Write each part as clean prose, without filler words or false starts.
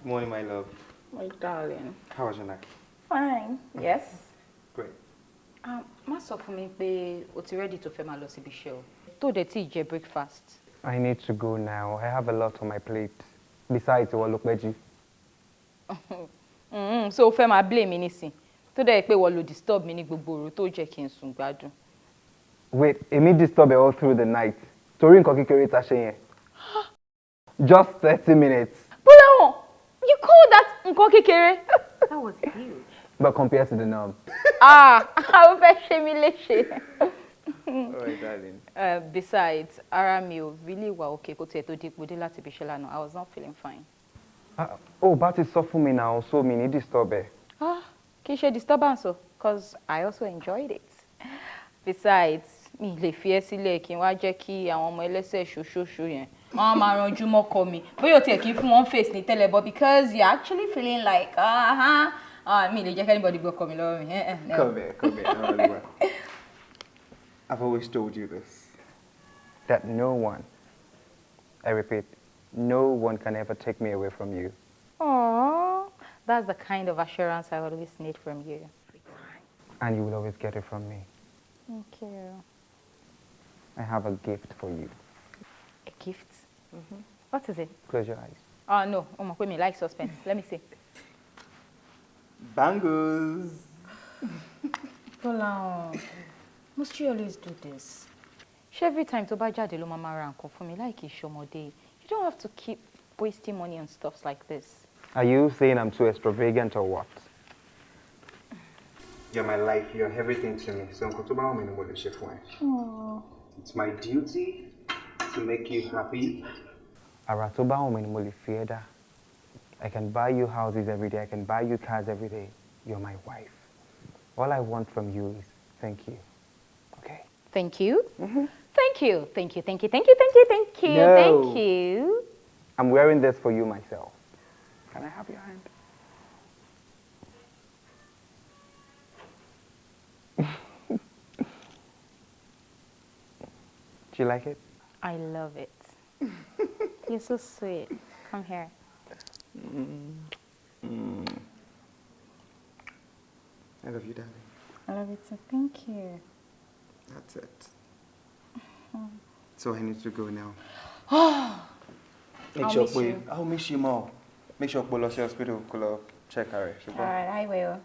Morning, my love. My darling. How was your night? Fine. Yes. Great. Má sọ fún mi pé o ti ready tó fẹ́ máa lọ síbi iṣẹ́ o. Tó dẹ̀ tí ì jẹ breakfast. I need to go now. I have a lot on my plate. Besides, ìwọ ló pẹ́ jí. So o fẹ́ máa blame mi nísìn. Tó dẹ̀ pé ìwọ ló disturb mi ní gbogbo òru tó jẹ́ kí n sùn gbádùn. Wait, èmi disturb ẹ all through the night. Torí nǹkan kékeré ta ṣe yẹn. Just 30 minutes. Bọ́láwọ̀n, you call that nǹkan kékeré? That was huge. But compared to the norm. Ah, o fẹ́ ṣe mí léṣe. All right, darling. Besides, ara mi ò really wà okay kó tiẹ̀ tó di ipò dé láti ibi iṣẹ́ lánàá. I was not feeling fine. Oh, bá ti sọ fún mi now, so mi ní disturb ẹ. Ah, kì í ṣe disturbance o, 'cause I also enjoyed it. Besides, mi lè fi ẹ́ sílẹ̀ kí n wá jẹ́ kí àwọn ọmọ ẹlẹ́sẹ̀ ṣoṣooṣo yẹn. Wọ́n á máa ranjú mọ́kọ mi. Bóyá o tiẹ̀ kí n fún wọn face ní tẹ́lẹ̀, but because you're actually feeling like, mi lè jẹ́ kí anybody gbọ́kọ mi lọ́wọ́ mi. Eh, eh, no. Come here, come here. I've always told you this. That no one, I repeat, no one can ever take me away from you. Aww, that's the kind of assurance I always need from you. And you will always get it from me. Thank you. I have a gift for you. A gift? Mm-hmm. What is it? Close your eyes. Oh, no. Oh, my God, like suspense. Let me see. Bangles. Bola, must you always do this? Ṣé every time tó bá jáde ló máa máa ra nǹkan fún mi like ìṣọmọdé? You don't have to keep wasting money on stuff like this. Are you saying I'm too extravagant or what? You're my life, you're everything to me. So nǹkan tó bá wù mí ni mo lè ṣe fún ẹ. It's my duty to make you happy. Àrà tó bá wù mí ni mo lè fi ẹ́ dá. I can buy you houses every day. I can buy you cars every day. You're my wife. All I want from you is thank you. Okay? Thank you. Mm-hmm. Thank you. Thank you. Thank you. Thank you. Thank you. Thank you. No. Thank you. I'm wearing this for you myself. Can I have your hand? Do you like it? I love it. You're so sweet. Come here. Mm. I love you, darling. I love you too. Thank you. That's it. So I need to go now. Make I'll sure miss pé you. I'll miss you more. Make sure pé o lọ sí hospital kó lọ check ara ẹ, All ṣùgbọ́n. right, I will.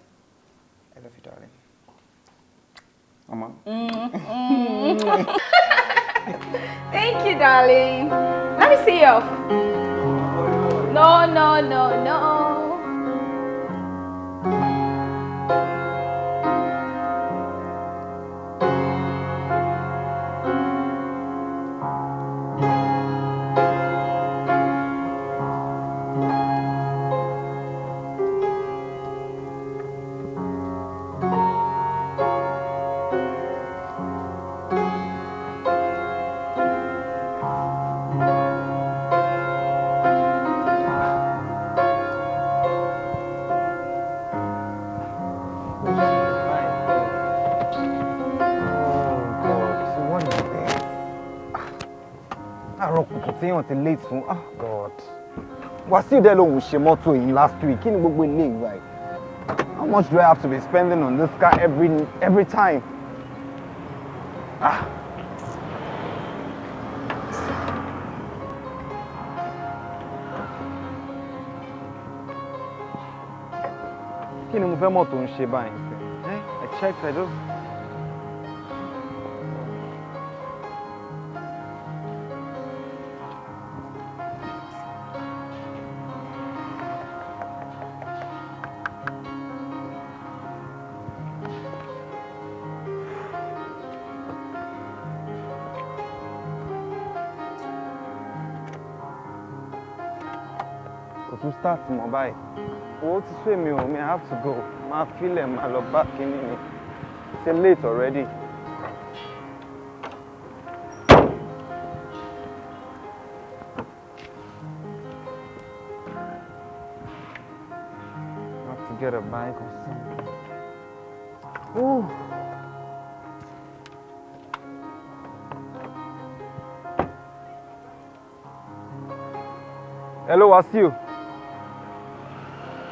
I love you, darling. Mama. Thank you, darling. Let me see you. No, no, no, no. Oh God, so what is this? Àárọ̀ kùtù tí èèyàn ti late fún, oh God. Wàsíù dẹ́ lòun ṣe mọ́tò yìí last week, kí ni gbogbo ilé ìwà yìí? How much do I have to be spending on this car every time? Ah. Kí ni mo fẹ́ mọ̀ tó ń ṣe báyìí? Eh? I checked, I just. Kò tún start mọ́ báyìí. Owó ti sú èmi ò mi, I have to go. Máa filẹ̀ máa lọ bá kínní ni. It's late already. I have to get a bike or something. Ooh. Hello, Wasiu.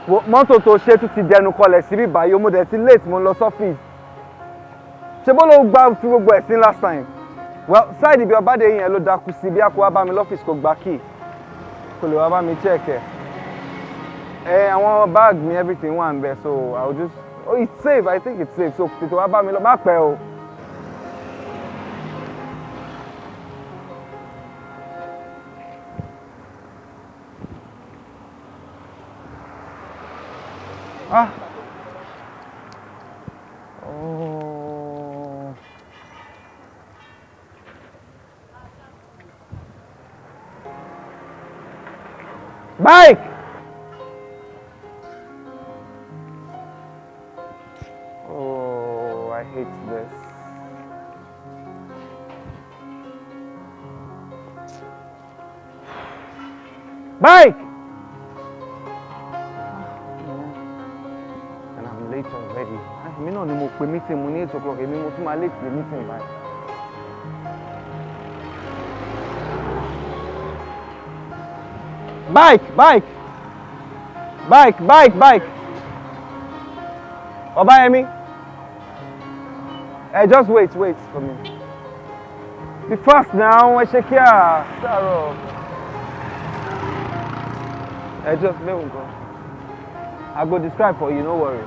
Mọ́tò tó ṣe tún ti dẹnu kọlẹ̀ síbí báyìí, mo dẹ̀ ti late, mo ń lọ sọ́fíìsì. Ṣé bó ló gba fi gbogbo ẹ̀ sí last time? Well, side ibi ọbàdé yẹn ló dákú sí, bí a kò wá bá mi lọ́fíìsì kò gbá key. Kò lè wá bá mi check ẹ̀. Ẹ àwọn bag mi, everything wà ń bẹ̀, so I will just, oh, it's safe, I think it's safe, so tètè wá bá mi lọ, má pẹ́ o. Ah. Oh. Bike! Oh, I hate this. Bike! And I'm late already. Èmi náà ni mo pe meeting mo ní 8 o'clock, èmi mo tún máa late the meeting báyìí. Bike, bike, bike, bike, bike. Ọbáyẹmí. Ẹ just wait, wait for me. Be fast now, ẹ ṣe kíá. Sáàrọ̀. Ẹ just make we go. I go describe for you, no worry.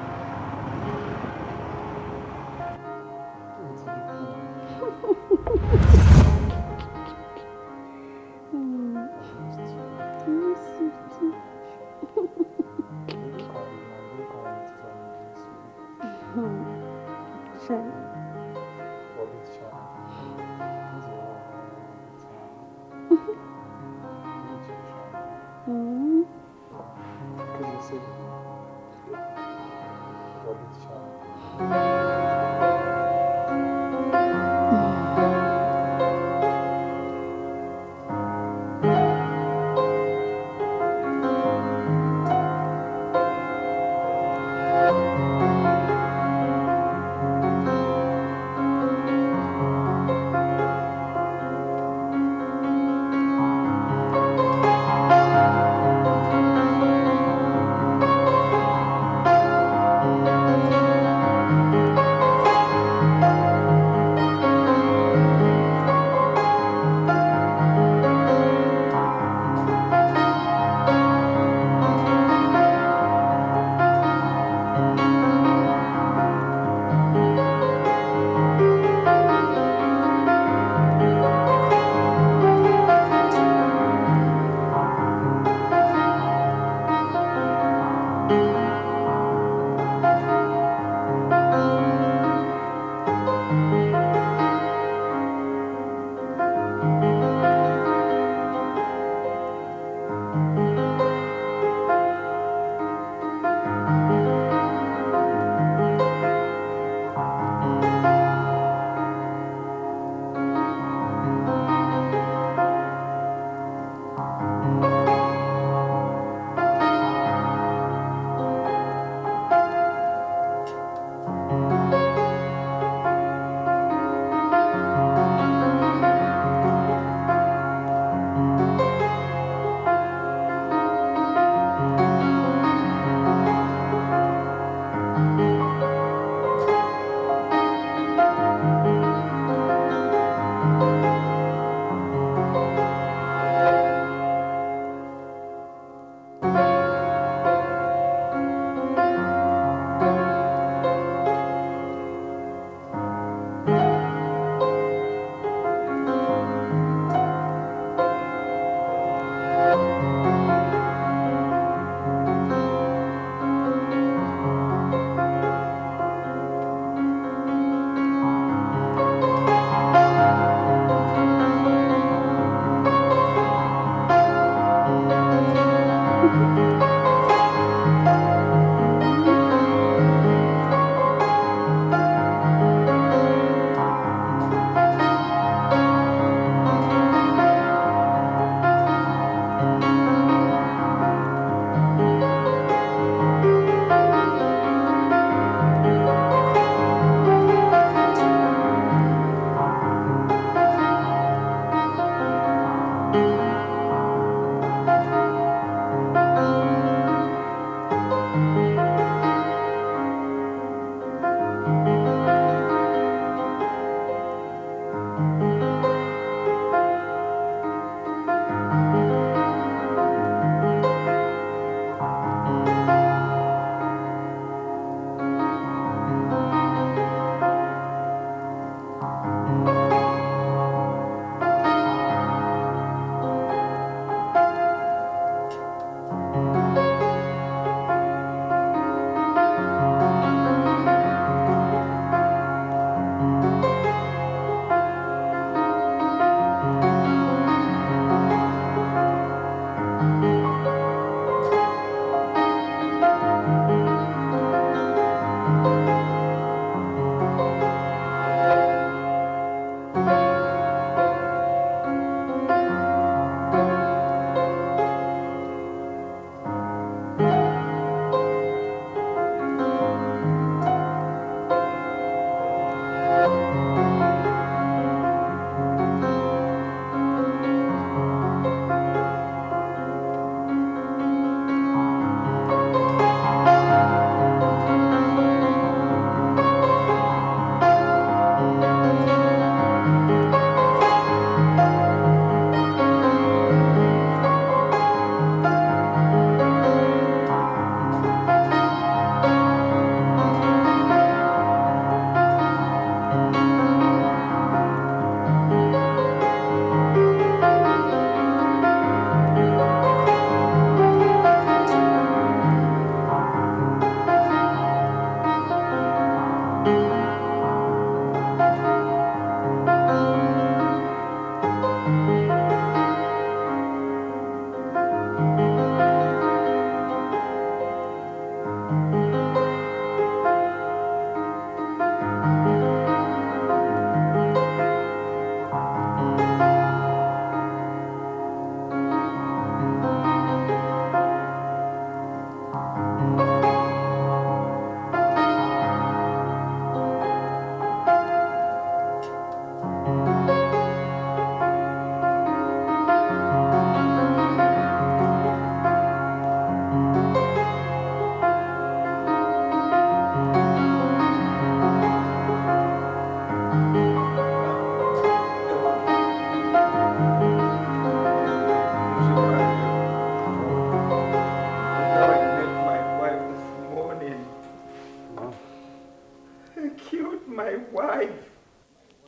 wife.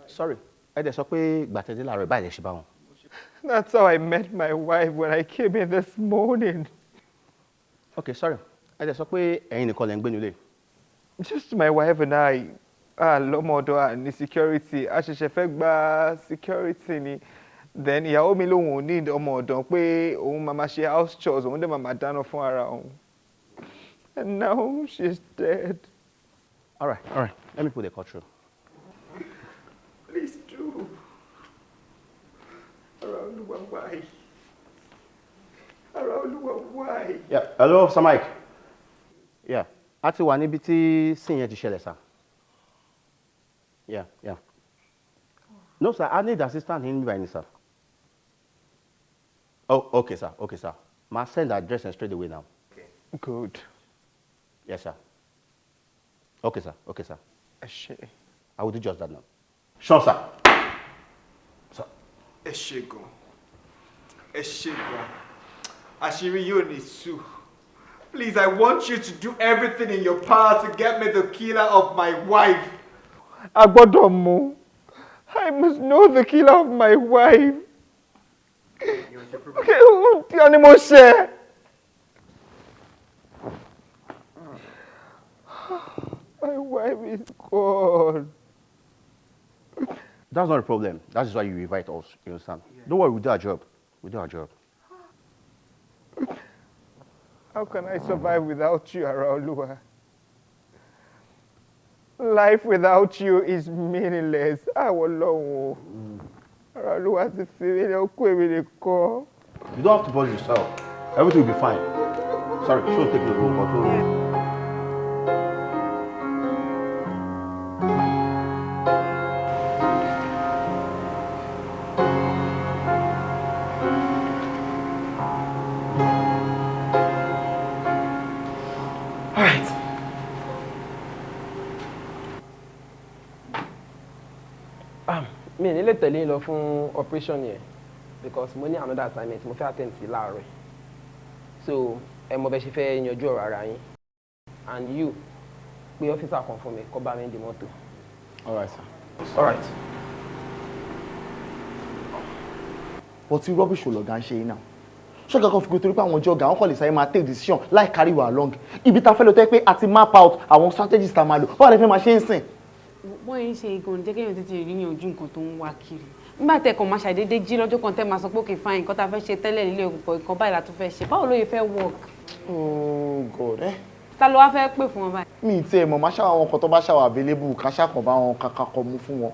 Sorry, ẹ dẹ̀ sọ pé gbàtẹ́dé làárọ̀ báyìí lè ṣe bá wọn. That's how I met my wife when I came in this morning. Okay, sorry. Ẹ dẹ̀ sọ pé ẹ̀yin nìkan lẹ ń gbé nílé. Just my wife and I. Ah, lọ́mọdọ̀ à ní security. A ṣẹ̀ṣẹ̀ fẹ́ gba security ni. Then ìyàwó mi lòun ò ní ọmọ ọ̀dọ̀ pé òun máa ma ṣe house chores, òun dẹ̀ máa ma dáná fún ara òun. And now she's dead. All right, all right. Let me put the call through. Please do. Ara Olúwa, why? Ara Olúwa, why? Yeah, hello, Sir Mike. Yeah, a ti wà níbi tí scene yẹn ti ṣẹlẹ̀, sir. Yeah. No, sir, I need assistance in by sir. Oh, okay, sir. Okay, sir. Ma send the address and straight away now. Good. Yes, sir. Okay, sir. Okay, sir. Ẹ ṣé. I will do just that now. Sure, sir. Sir. Ẹ ṣé gan. Ẹ ṣé gan. Àṣírí yóò ní tú. Please, I want you to do everything in your power to get me the killer of my wife. A gbọ́dọ̀ mú. I must know the killer of my wife. Okay, kí ni mo ṣe? My wife is gone. That's not a problem. That is why you invite us. You understand? Don't worry, we do our job. We do our job. How can I survive without you, Araoluwa? Life without you is meaningless. Àwọn Ọlọ́run o. Araoluwa ti fi mí lọ kó èmi nìkan. You don't have to bother yourself. Everything will be fine. Sorry, shouldn't take the room, but. All right. Mi ò ní lè tẹ̀lé yín lọ fún operation yẹn because mo ní another assignment mo fẹ́ attend sí láàárọ̀. So ẹ mọ bẹ ṣe fẹ́ yanjú ọ̀rọ̀ ara yín. And you, pe officer kan fún mi kó bá mi di mọ́tò. All right, sir. All right. But tí rubbish ò lọ̀gá ń ṣe yìí náà, ṣọ́gà kan fi gbé torí pé àwọn ọjọ́ ọ̀gá wọn kàn lè sáré máa take decision láì carry wa along ibi tá a fẹ́ lọ, tẹ́ pé a ti map out àwọn strategies tá a máa lò. Báwo lè fẹ́ máa ṣe ń sìn? Wọ́n yẹn ń ṣe gan jẹ́ kéèyàn tètè rí yanjú nǹkan tó ń wá kiri. Nígbà tẹ́ kàn máa ṣàdédé jí lọ́jọ́ kan, tẹ́ máa sọ pé, "Okay, fine, nǹkan tá a fẹ́ ṣe tẹ́lẹ̀ nílé òkùnkùn, nǹkan báyìí la tún fẹ́ ṣe." Báwo ló yẹ fẹ́ work? Oh God, eh. Ta ló wá fẹ́ pè fún wọn báyìí? Mi ì tiẹ̀ mọ̀, máa ṣàwọn àwọn kan tó bá ṣàwà available, ká ṣàkàn bá wọn kàkà kọ mú fún wọn.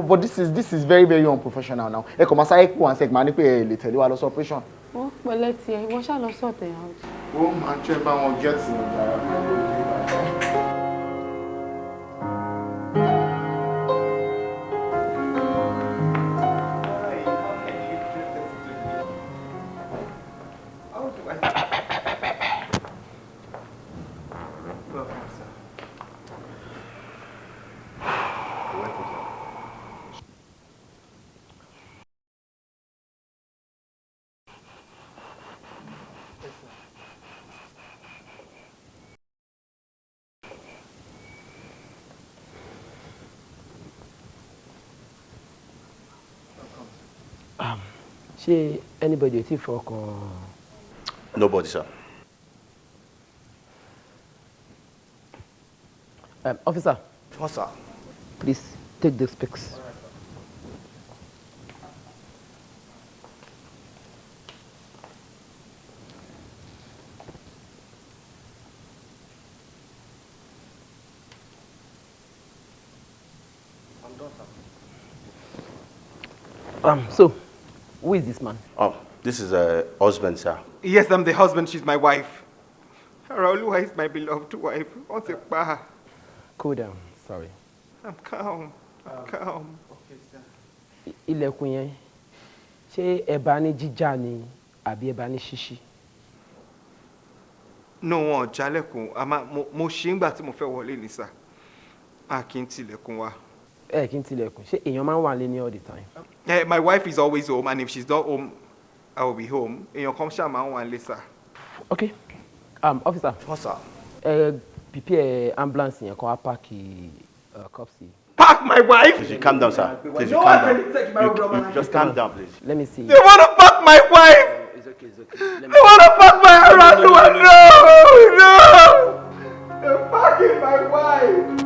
But this is very, very unprofessional now. Ẹ kàn máa sáré kú wọn sec, máa ní pé ẹ lè tẹ̀lé wa lọ sí operation. Wọ́n pẹ̀lẹ́ tiẹ̀, ìwọ ṣáà lọ sọ̀tẹ̀ out. Ó máa tẹ́ bá wọn get ìjà. Why? How can you do this to me? How do I? Welcome, sir. You're welcome, sir. Yes, sir. Welcome, sir. Ṣé anybody ò tí ì fọkàn? Nobody, sir. Officer, Yes, sir. please take these pics. I'm done, sir. So, who is this man? Oh, this is a husband, sir. Yes, I'm the husband. She's my wife. Araoluwa is my beloved wife. Wọ́n ti pa á. Cool down, sorry. I'm calm. I'm calm. Okay, sir. Ilẹ̀kùn yẹn, ṣé ẹ bá ní jíjà ni àbí ẹ bá ní ṣíṣí? No, wọn ò jálẹ̀kùn. A máa mo ṣe ń gbà tí mo fẹ́ wọlé ní, sir. A kì í tilẹ̀kùn wa. Ẹ kì í tilẹ̀kùn. Ṣé èèyàn máa ń wà lé ní all the time? Eh, my wife is always home, and if she's not home, I will be home. Èèyàn kan ṣáà máa ń wà nílé, sir. Okay. Officer, Yes, sir. ẹ prepare ambulance yẹn kan wá park corpse yìí. pack my wife. Please, you calm down, sir. Please, you No, calm I down. can take my You just calm down, please. Let me see. They want to pack my wife. It's okay, it's okay. Let me They want to pack my Araluwa. No, no. They're packing my wife.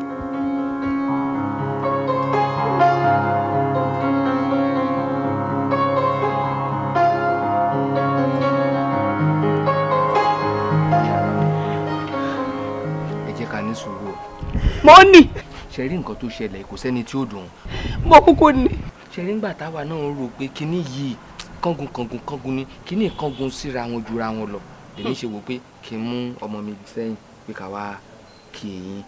Ẹ jẹ́ ká ní sùúrù o. Mo ní. Ṣe rí nǹkan tó ṣẹlẹ̀, kò sẹ́ni tí ó dùn. Mo kúkú ní. Ṣe rí ńgbà táwa náà ń rò pé kinní yìí kángun kángun kángun ni, kinní kángun síra wọn jura wọn lọ, lèmi ṣe wò pé kí n mú ọmọ mi sẹ́yìn pé ká wá kí yín.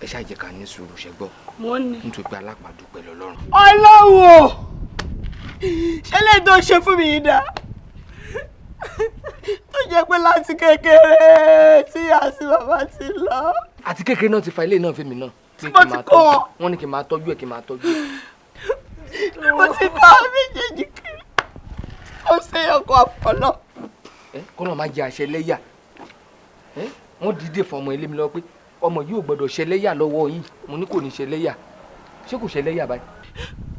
Ẹ ṣáà jẹ́ ká ní sùúrù, ṣẹ gbọ́? Mo ní. Nítorí pé alápàdúpẹ́ lọ́lọ́run. Ọlọ́run o, ṣé lè tó ṣe fún mi yìí dá tó jẹ́ pé láti kékeré tí ìyá àti bàbá ti lọ. Àti kékeré náà ti fa ilé náà fẹ́mi náà. Tí mo ti kó wọn. Wọ́n ní kí n máa tọ́jú ẹ̀, kí n máa tọ́jú ẹ̀. Mo ti bá méjèèjì kiri, ó ṣe ọkọ̀ àfọlọ́. Ẹ kọ́nà máa jẹ àṣẹ lẹ́yà. Ẹ wọ́n dìde fún ọmọ ilé mi lọ pé ọmọ yìí ò gbọ́dọ̀ ṣe lẹ́yà lọ́wọ́ yìí. Mo ní kò ní ṣe lẹ́yà. Ṣé kò ṣe lẹ́yà báyìí?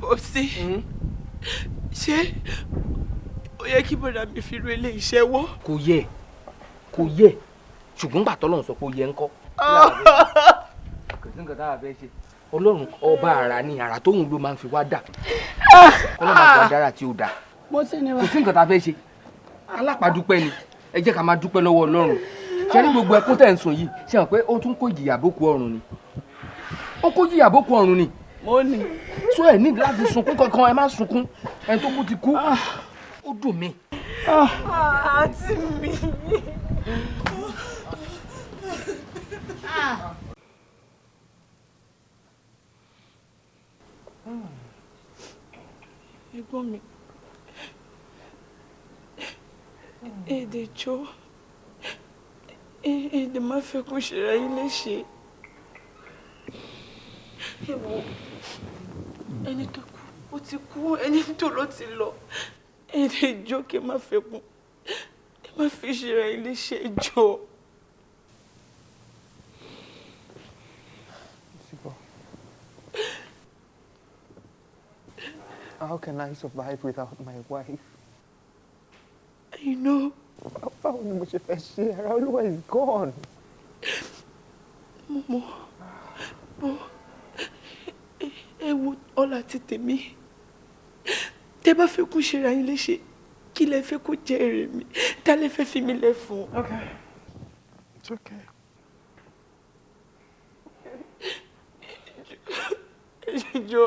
Kò sí. Ṣé ó yẹ kí bọ̀dà mi fi ru eléyìí ṣẹ́wọ́? Kò yẹ, kò yẹ, ṣùgbọ́n gbà tọ́lọ́run sọ pé ó yẹ ńkọ́. Kò sí nǹkan táwa fẹ́ ṣe. Ọlọ́run ọba àrà ni, àrà tóun ló máa ń fi wá dà. Ọlọ́run máa fi wá dára tí ó dà. Mo ti ní wa. Kò sí nǹkan tá a fẹ́ ṣe. Alápàdúpẹ́ ni, ẹ jẹ́ ká máa dúpẹ́ lọ́wọ́ Ọlọ́run. Ṣé ní gbogbo ẹkún tẹ̀ ń sùn yìí, ṣe hàn pé ó tún kó ìjìyà bókú ọ̀run ni? Ó kó ìjìyà bókú ọ̀run ni. Mo ní. So ẹ ní láti sunkún kankan, ẹ má sunkún. Ẹni tó kú ti kú. Ó dùn mí. Àǹtí mi. Ẹ̀gbọ́n mi, èdè jọ, èdè má fẹ́ kó ṣera yín léṣe. Ẹ wo, ẹni tó kú ó ti kú, ẹni tó lọ ti lọ. Èdè jọ, kí ẹ má fẹ́ kún, ẹ má fi ṣera yín léṣe, jọ. How can I survive without my wife? I know. Báwo ni mo ṣe fẹ́ ṣe? Araoluwa is gone. Mo mọ̀, bọ́ ẹ wo ọlá ti tèmi. Tẹ́ bá fẹ́ kó ṣera yín léṣe, kí lẹ fẹ́ kó jẹ́ èrè mi? Ta lẹ fẹ́ fi mi lẹ̀ fún? Okay. It's okay. Jọ.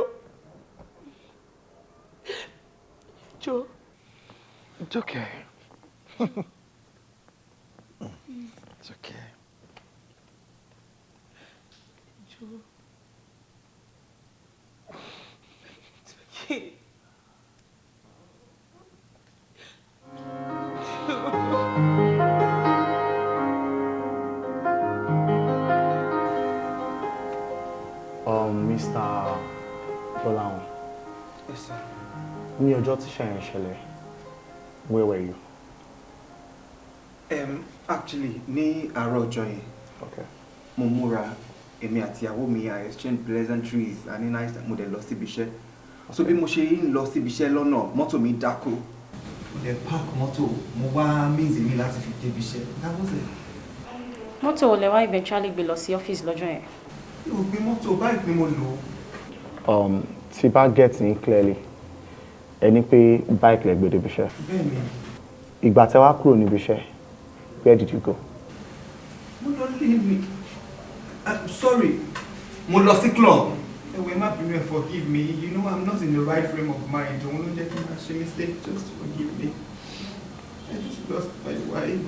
Jọ. It's okay. It's okay. Jọ. It's okay. Mr. Bọ́láhùn. Yes, sir. Ní ọjọ́ tí ṣẹ̀yìn ṣẹlẹ̀, where were you? Actually, ní àárọ̀ ọjọ́ yẹn, Okay. mo múra, èmi àti ìyàwó mi, I exchange pleasantries and nice, mo dẹ̀ lọ síbi iṣẹ́. So bí mo ṣe ń lọ síbi iṣẹ́ lọ́nà, mọ́tò mi dákú. Mo dẹ̀ park mọ́tò, mo wá means mi láti fi débi iṣẹ́. That was it. Mọ́tò wo lẹ wá eventually gbé lọ sí ọ́fíìsì lọ́jọ́ yẹn? Mi ò gbé mọ́tò, bike ni mo lò. Tí bá get yín clearly, ẹ ní pé bike lẹ gbé débi iṣẹ́. Bẹ́ẹ̀ni. Ìgbà tẹ́ wá kúrò níbi iṣẹ́, where did you go? Mo lọ lé mi. Sorry, mo lọ sí club. Ẹ má bínú, ẹ forgive me. You know I'm not in the right frame of mind. Òun ló jẹ́ kí n máa ṣe mistake. Just forgive me. I just lost my wife.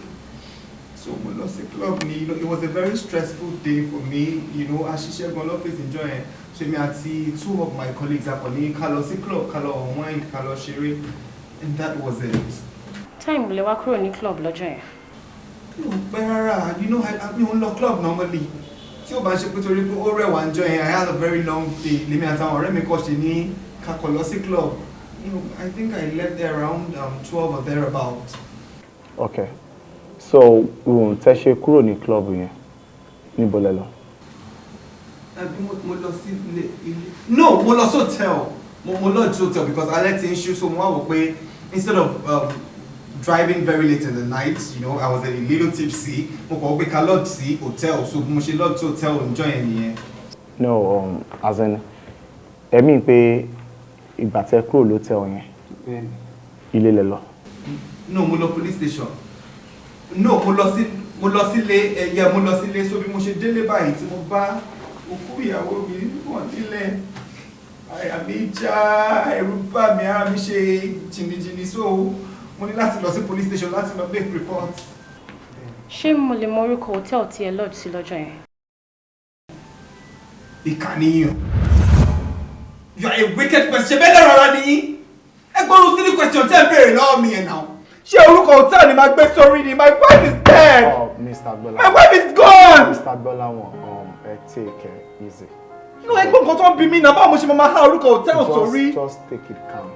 So mo lọ sí club ni. You know, it was a very stressful day for me. You know, a ṣiṣẹ́ gan lọ́fíìsì ìjọ yẹn. So èmi àti two of my colleagues a kàn ní ká lọ sí club, ká lọ unwind, ká lọ ṣeré. And that was it. Time lẹ wá kúrò ní club lọ́jọ́ yẹn? Mi ò pẹ́ rárá. You know, mi ò ń lọ club normally. Tí ó bá ń ṣe pé torí pé ó rẹwà ń jọ yẹn, I had a very long day. Lèmi àtàwọn ọ̀rẹ́ mi kọ́ ṣe ní ká kọ̀ lọ sí club. You know, I think I left there around 12 or thereabout. Okay. So, tẹ́ ṣe kúrò ní club yẹn, níbo lẹ lọ? Àbí mo lọ sí ilé ilé? No, mo lọ sí hotel. Mo lodge hotel because alẹ́ ti ń ṣú, so mo wá wò pé instead of driving very late in the night, I was a little tipsy. Mo kàn wò pé ká lodge sí hotel, so mo ṣe lodge sí hotel níjọ́ yẹn nìyẹn. No, as in, ẹ mean pé ìgbà tẹ́ kúrò l'hotel yẹn, ilé lẹ lọ? No, mo lọ police station. No, mo lọ sílé ẹyẹ, mo lọ sílé. So bí mo ṣe délé báyìí tí mo bá òkú ìyàwó mi wọ̀n nílẹ̀, àyà mi já, ẹ̀rù bà mí, ara mi ṣe jìnnìjìnnì, so mo ní láti lọ sí police station láti lọ make report. Ṣé mo lè mọ orúkọ hòtẹ́ẹ̀lì tí ẹ lodge sí lọ́jọ́ yẹn? Ìkànnìyàn. You are a wicked person. Ṣe bẹ́ẹ̀ lọ́rọ̀ ara nìyí? Ẹ gbọ́dọ̀ silly question tẹ́ ẹ béèrè lọ́wọ́ mi yẹn náà. Ṣé orúkọ hòtẹ́ẹ̀lì ni màá gbé sórí ni? My wife is dead. Oh, Mr. Gbọ́lá. My wife is gone. Mr. Gbọ́láwọn, ẹ take it easy. Inú ẹgbọ́n nǹkan tó ń bi mí náà, báwo mo ṣe máa há orúkọ hòtẹ́ẹ̀lì sórí? Just take it calm.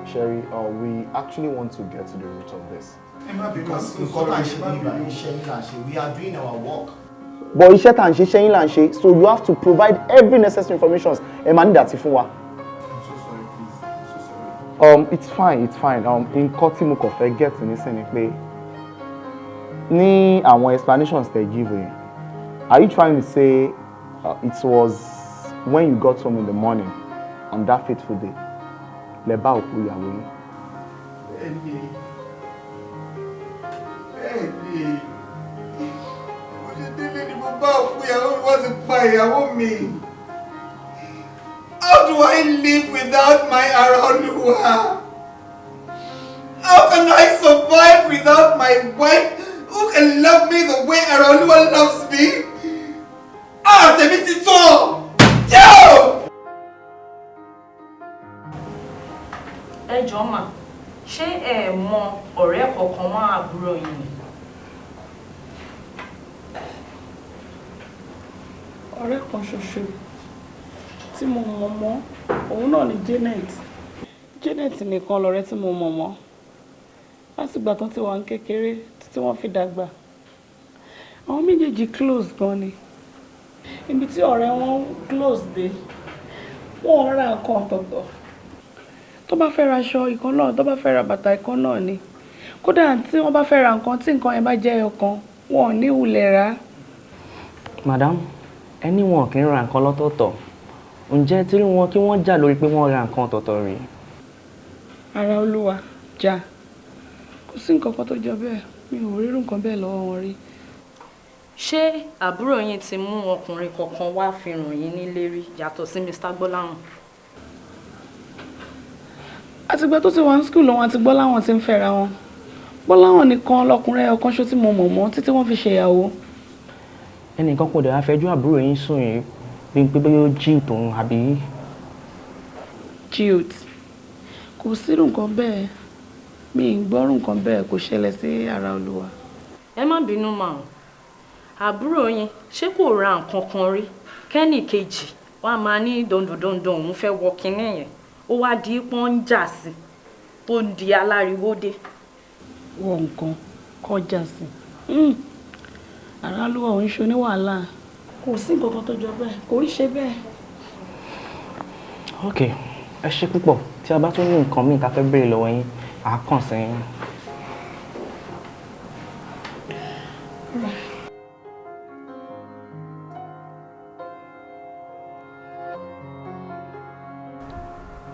Sherry, we actually want to get to the root of this. Ẹ má bínú. Because I'm so nǹkan tá à ń sorry, ṣe ẹ má nígbà bínú. iṣẹ́ yín là ń ṣe. We are doing our work. But iṣẹ́ tá à ń ṣe, iṣẹ́ yín là ń ṣe, so you have to provide every necessary information ẹ máa ní ìdàtí fún wa. I'm so sorry, please. I'm so sorry. It's fine, it's fine. Nǹkan tí mo kàn fẹ́ get nísìn ni pé ní àwọn explanations tẹ́ give yẹn, are you trying to say it was when you got home in the morning on that fateful day lẹ bá òkú ìyàwó yín? Bẹ́ẹ̀ni, bẹ́ẹ̀ni, mo ṣe délé ni mo bá òkú ìyàwó mi. Wọ́n ti pa ìyàwó mi. How do I live without my Araoluwa? How can I survive without my wife who can love me the way Araoluwa loves me? Ah, tèmi ti tán! Jẹ́! Ẹ jọ̀ọ́ mà, ṣé ẹ mọ ọ̀rẹ́ kankan mọ́ àbúrò yín ni? Ọ̀rẹ́ kan ṣoṣo tí mo mọ̀ mọ́ òun náà ni Janet. Janet nìkan lọ̀rẹ́ tí mo mọ̀ mọ́ látìgbà tó ti wà ní kékeré títí wọ́n fi dàgbà. Àwọn méjèèjì close gan ni. Ibi tí ọ̀rẹ́ wọn close dé, wọ́n ra nǹkan ọ̀tọ̀ọ̀tọ̀. Tó bá fẹ́ ra aṣọ ìkan náà, tó bá fẹ́ ra bàtà ìkan náà ni. Kódà tí wọ́n bá fẹ́ ra nǹkan, tí nǹkan yẹn bá jẹ́ ọ̀kan, wọn ò ní wulẹ̀ rà á. Madam, ẹni wọn kì í ra nǹkan lọ́tọ̀ọ̀tọ̀, ǹjẹ́ tí rí wọn kí wọ́n jà lórí pé wọ́n ra nǹkan ọ̀tọ̀ọ̀tọ̀ rí? Ara olúwa jà, kò sí nǹkan kan tó jọ bẹ́ẹ̀. Mi ò rírun nǹkan bẹ́ẹ̀ lọ́wọ́ wọn rí. Ṣé àbúrò yín ti mú ọkùnrin kankan wá fi ràn yín nílé rí yàtọ̀ sí Mr. Gbọ́láhàn? Àtìgbà tó ti wà ní school lòun àti Gbọ́láhàn ti ń fẹ́ra wọn. Gbọ́láhàn nìkan lọkùnrin ọ̀kan ṣo tí mo mọ̀ mọ́ títí wọ́n fi ṣèyàwó. Ẹnìkan kò dẹ̀ wá fẹjọ́ àbúrò yín sùn yìí bí pé bóyá ó jí tòun àbí? Guilt, kò sírù nǹkan bẹ́ẹ̀. Mi ì gbọ́rù nǹkan bẹ́ẹ̀, kò ṣẹlẹ̀ sí ara olúwa. Ẹ má bínú mà o, àbúrò yín, ṣé kò ra nǹkan kan rí kẹ́nì kejì wàá máa ní dandandandan òun fẹ́ wọ kinní yẹn, ó wá di pọ́n ń jà sí tó ń di aláriwo dé? Wọ nǹkan kọjá sí ara olúwa ò ń ṣe oníwàhálà. Kò sí nǹkan kan tó jọ bẹ́ẹ̀, kò rí ṣe bẹ́ẹ̀. Ok, ẹ ṣe púpọ̀. Tí a bá tún ní nǹkan míì tá a fẹ́ béèrè lọ́wọ́ yín, à á kàn sí yín. Right.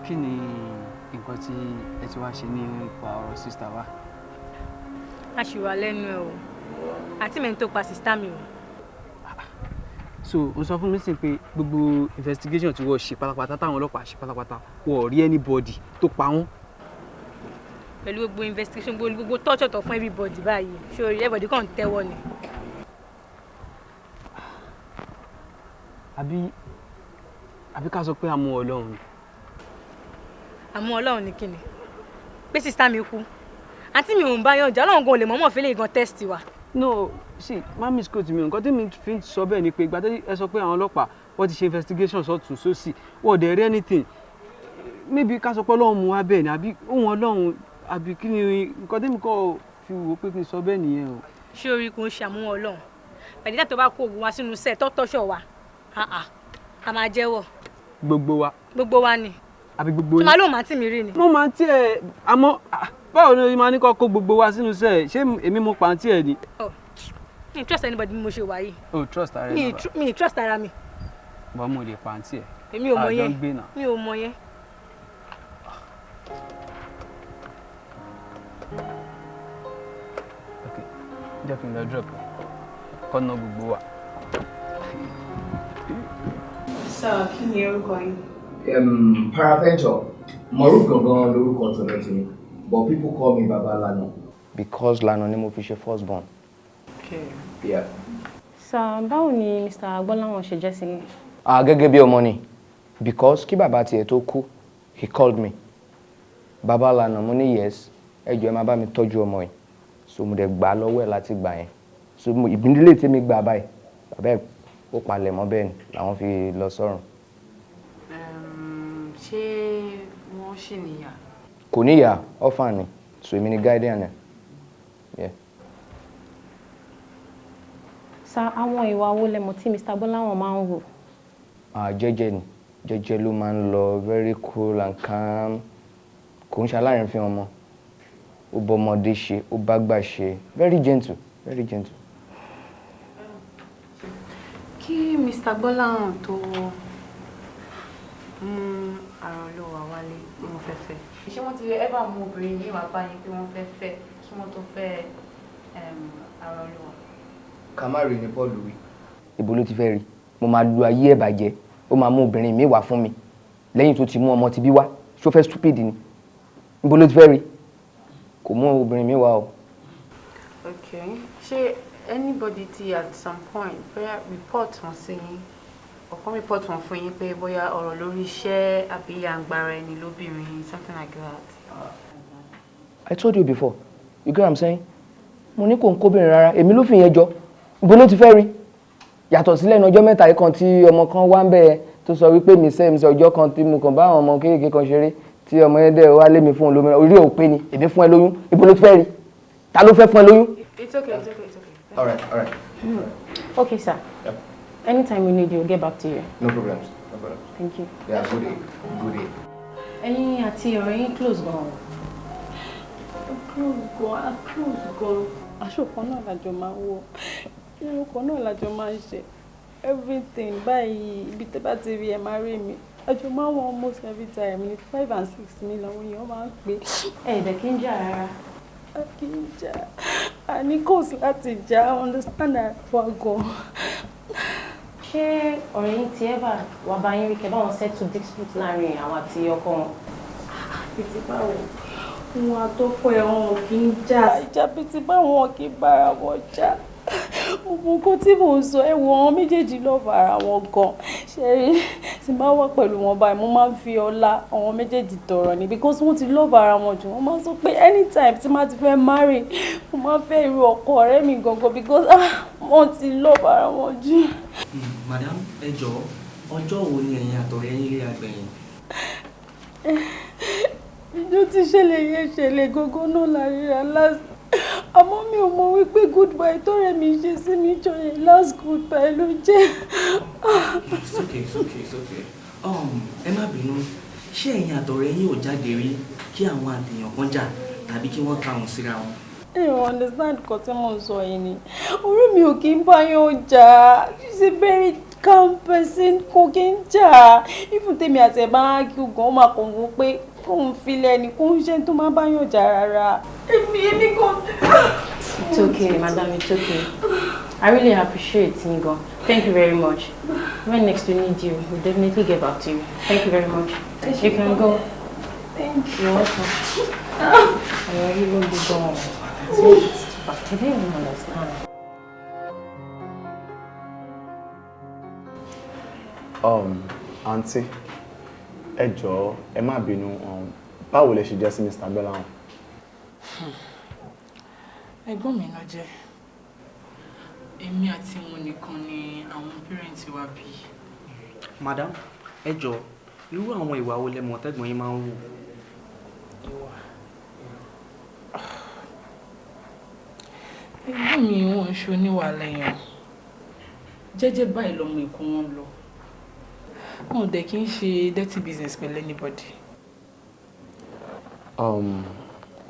Kí ni nǹkan tí ẹ ti wá ṣe nípa ọ̀rọ̀ sister wa? A ṣì wà lẹ́nu ẹ̀ o, àti mẹ́ni tó pa sister mi o. So o sọ fún mi sí pé gbogbo investigation tí wọ́n ṣe pátápátá, táwọn ọlọ́pàá ṣe pátápátá, wọ́n ò rí anybody tó pa wọ́n? Pẹ̀lú gbogbo investigation, gbogbo torture tó fún everybody báyìí, ṣé o rí everybody kàn ń tẹ́wọ́ ni. Àbí ká sọ pé àmú Ọlọ́run ni? Àmú Ọlọ́run ní kíni? Pé sister mi kú, àǹtí mi ò ń bá yànjá, Ọlọ́run gan ò lè mọ̀ọ́mọ̀ fẹ́lẹ́ gan test wa. No, see, má misquote mi. Nǹkan tí mi fi ń sọ bẹ́ẹ̀ ni pé ìgbà tí ẹ sọ pé àwọn ọlọ́pàá wọ́n ti ṣe investigation sọ́tún sósì, wọ́n ò dẹ̀ rí anything, maybe ká sọ pé Ọlọ́run mú wa bẹ́ẹ̀ ni, àbí ohun Ọlọ́run, àbí kí ni nǹkan tí mi kọ́ fi wò ó pé kí n sọ bẹ́ẹ̀ nìyẹn o. Ṣé orí kò ń ṣe àmúwọ̀n Ọlọ́run pẹ̀lú ìdá tó bá kó oògùn wa sínú sẹ́ẹ̀ tó tọ́ṣọ̀ wa? Ah, ah. A máa jẹ́wọ́. Gbogbo wa. Gbogbo wa ni. Àbí gbogbo Tó máa lóun máa tì mí rí ni. Mo máa ń tiẹ̀, àmọ́ báwo ni o máa ní kó kó gbogbo wa sínú iṣẹ́ ẹ̀? Ṣé èmi mo pa àǹtí ẹ̀ ni? Oh, mi ì trust anybody bí mo ṣe wà yìí. O trust ara ẹ Mi ì náà. mi ì trust ara mi. Bọ́ mo lè pa àǹtí ẹ̀. Èmi ò mọ Àjọ yẹn. ń gbé náà. Mi ò mọ yẹn. Ok, jẹ́ kí n lọ drop ẹ̀. Kọ́ ná gbogbo wa. Sir, kí ni orúkọ yín? Paraventure, Moruf gangan lorúkọ tọ̀dọ̀ tèmi, but people call me Baba Lana. Because Lana ni mo fi ṣe first born. Okay. Yeah. Sir, báwo ni Mr. Agbọ́láhàn ṣe jẹ́ sí yín? Ah, gẹ́gẹ́ bí ọmọ ni, because kí bàbá tiẹ̀ tó kú, he called me. Baba Lana, mo ní yes, ẹ jọ̀ọ́, ẹ máa bá mi tọ́jú ọmọ yìí. So mo dẹ̀ gbà á lọ́wọ́ ẹ̀ láti gbà yẹn. So ìbílẹ̀ tèmi gbà báyìí, bàbá ẹ̀ ó palẹ̀ mọ́, bẹ́ẹ̀ ni làwọn fi lọ sọ́run. Ṣé wọ́n ṣì níyà? Kò níyà, orphan ni, so èmi ni guardian ẹ̀. Yeah. Sir, àwọn ìwà wo lẹ mọ̀ tí Mr. Gbọ́láhàn máa ń hù? Ah, jẹ́jẹ́ ni, jẹ́jẹ́ ló máa ń lọ, very cool and calm. Kò ń ṣe alárìnfín ọmọ. Ó bọ́mọdé ṣe, ó bá gbà ṣe, very gentle, very gentle. Kí Mr. Gbọ́láhàn tó mú Àrànlọ́wà wálé pé wọ́n fẹ́ fẹ́. Ṣé wọ́n ti ever mú obìnrin yìí wá bá yín pé wọ́n fẹ́ fẹ́ kí wọ́n tó fẹ́ Àrànlọ́wà? Ká má rí ni Paul wí. Ibo ló ti fẹ́ rí? Mo máa lu ayé ẹ̀ bàjẹ́. Ó máa mú obìnrin mi wá fún mi lẹ́yìn tó ti mú ọmọ ti bí wá. Ṣó fẹ́ stupid ni? Ibo ló ti fẹ́ rí? Kò mú obìnrin mi wá o. Okay. Ṣé anybody ti at some point bóyá report wọn sí yín, ọ̀kan report wọn fún yín pé bóyá ọ̀rọ̀ lórí iṣẹ́ àbí àǹgbára ẹni lóbìnrin, something like that? I told you before, you get what I'm saying? Mo ní kò ń kóbìnrin rárá, èmi ló fi yẹn jọ. Ibo ló ti fẹ́ rí? Yàtọ̀ sílẹ̀ ní ọjọ́ 3 yìí kan tí ọmọ kan wá ń bẹ̀ tó sọ wípé mi sẹ́ mi sọ ọjọ́ kan tí mo kàn bá àwọn ọmọ kéékèèké kan ṣeré, tí ọmọ yẹn dẹ̀ wá lé mi fún un lómi. Orí ò pé ni, èmi fún ẹ lóyún. Ibo ló ti fẹ́ rí? Ta ló fẹ́ fún ẹ lóyún? It's okay, it's okay, it's okay. All right. Okay, sir. Yep. Anytime we need you, we'll get back to you. No problems, no problems. Thank you. Yeah, good day, good day. Ẹ̀yin àti ọ̀rẹ́ yín close gan-an. Close gan, a close gan. Aṣọ kan náà lájọ máa ń wọ̀, irun kan náà lájọ máa ń ṣe, everything báyìí. Ibi tẹ́ bá ti rí ẹ máa rí mi. Àjọ máa ń wọ almost every time ní 5 and 6 mi làwọn èèyàn máa ń pè. Ẹ ẹ̀ dẹ̀ kí ń jà rárá. A kì í jà, a ní kò sí láti jà, understand wa gan. Ṣé ọ̀rẹ́ yín ti ever wá bá yín rí kẹ́ báwọn settle dispute láàrin àwọn àti ọkọ wọn? Bìtì báwo? Wọn àtọkọ ẹ̀, wọn kì í jà. Ìjà bìtì báwo? Wọn kì í bára wọn jà. Gbogbo nǹkan tí mò ń sọ, ẹ wo, àwọn méjèèjì love ara wọn gan. Ṣe rí, tí n bá wà pẹ̀lú wọn báyìí, mo máa ń fi ọlá àwọn méjèèjì tọrọ ni, because wọ́n ti love ara wọn jù. Wọ́n máa ń sọ pé anytime tí má ti fẹ́ marry, mo máa ń fẹ́ irú ọkọ ọ̀rẹ́ mi gangan, because ah, wọ́n ti love ara wọn jù. Madam, ẹ jọ̀ọ́, ọjọ́ wo ni ẹ̀yin àtọ̀rẹ́ yín rí àgbẹ̀yìn? Ìjọ tí ṣẹlẹ̀ yẹn ṣẹlẹ̀ gógó náà la ríra last, àmọ́ mi ò mọ̀ wípé goodbye tọ́rẹ́ mi ṣe sí mi jọ yẹn, last goodbye ló jẹ́. It's okay, it's okay, it's okay. Ẹ má bínú, ṣé ẹ̀yin àtọ̀rẹ́ yín ò jáde rí kí àwọn àtẹ̀yàn kan jà tàbí kí wọ́n karùn síra wọn? Ẹ ò understand nǹkan tí mò ń sọ yìí ni. Orí mi ò kí ń bá yàn jà. She's a very calm person, kò kí ń jà. Even tèmi àti ẹ̀ bá argue gan, ó máa kàn wọ́n pé kóun filẹ̀ ni, kó ń ṣe tó máa bá yàn jà rárá. Èmi kò. It's okay, madam, it's okay. I really appreciate yín gan. Thank you very much. When next we need you, we'll definitely get back to you. Thank you very much. You can go. Thank you. You're welcome. Ọ̀rọ̀ yìí ló le gan-an. I didn't even understand. Aunty, ẹ jọ̀ọ́, ẹ má bínú, báwo lẹ ṣe jẹ́ sí Mr. Gbọ́láhàn? Ẹ̀gbọ́n mi ló jẹ́. Èmi àti wọn nìkan ni àwọn parents wa bí. Madam, ẹ jọ̀ọ́, irú àwọn ìwà wo lẹ mọ̀ tẹ́gbọ̀n yín máa ń hù? Ìwà ẹ̀gbọ́n mi, wọn ń ṣe oníwàhálà èèyàn. Jẹ́jẹ́ báyìí lọmọ Èkó wọn lọ. Wọn ò dẹ̀ kí n ṣe dirty business pẹ̀lú anybody.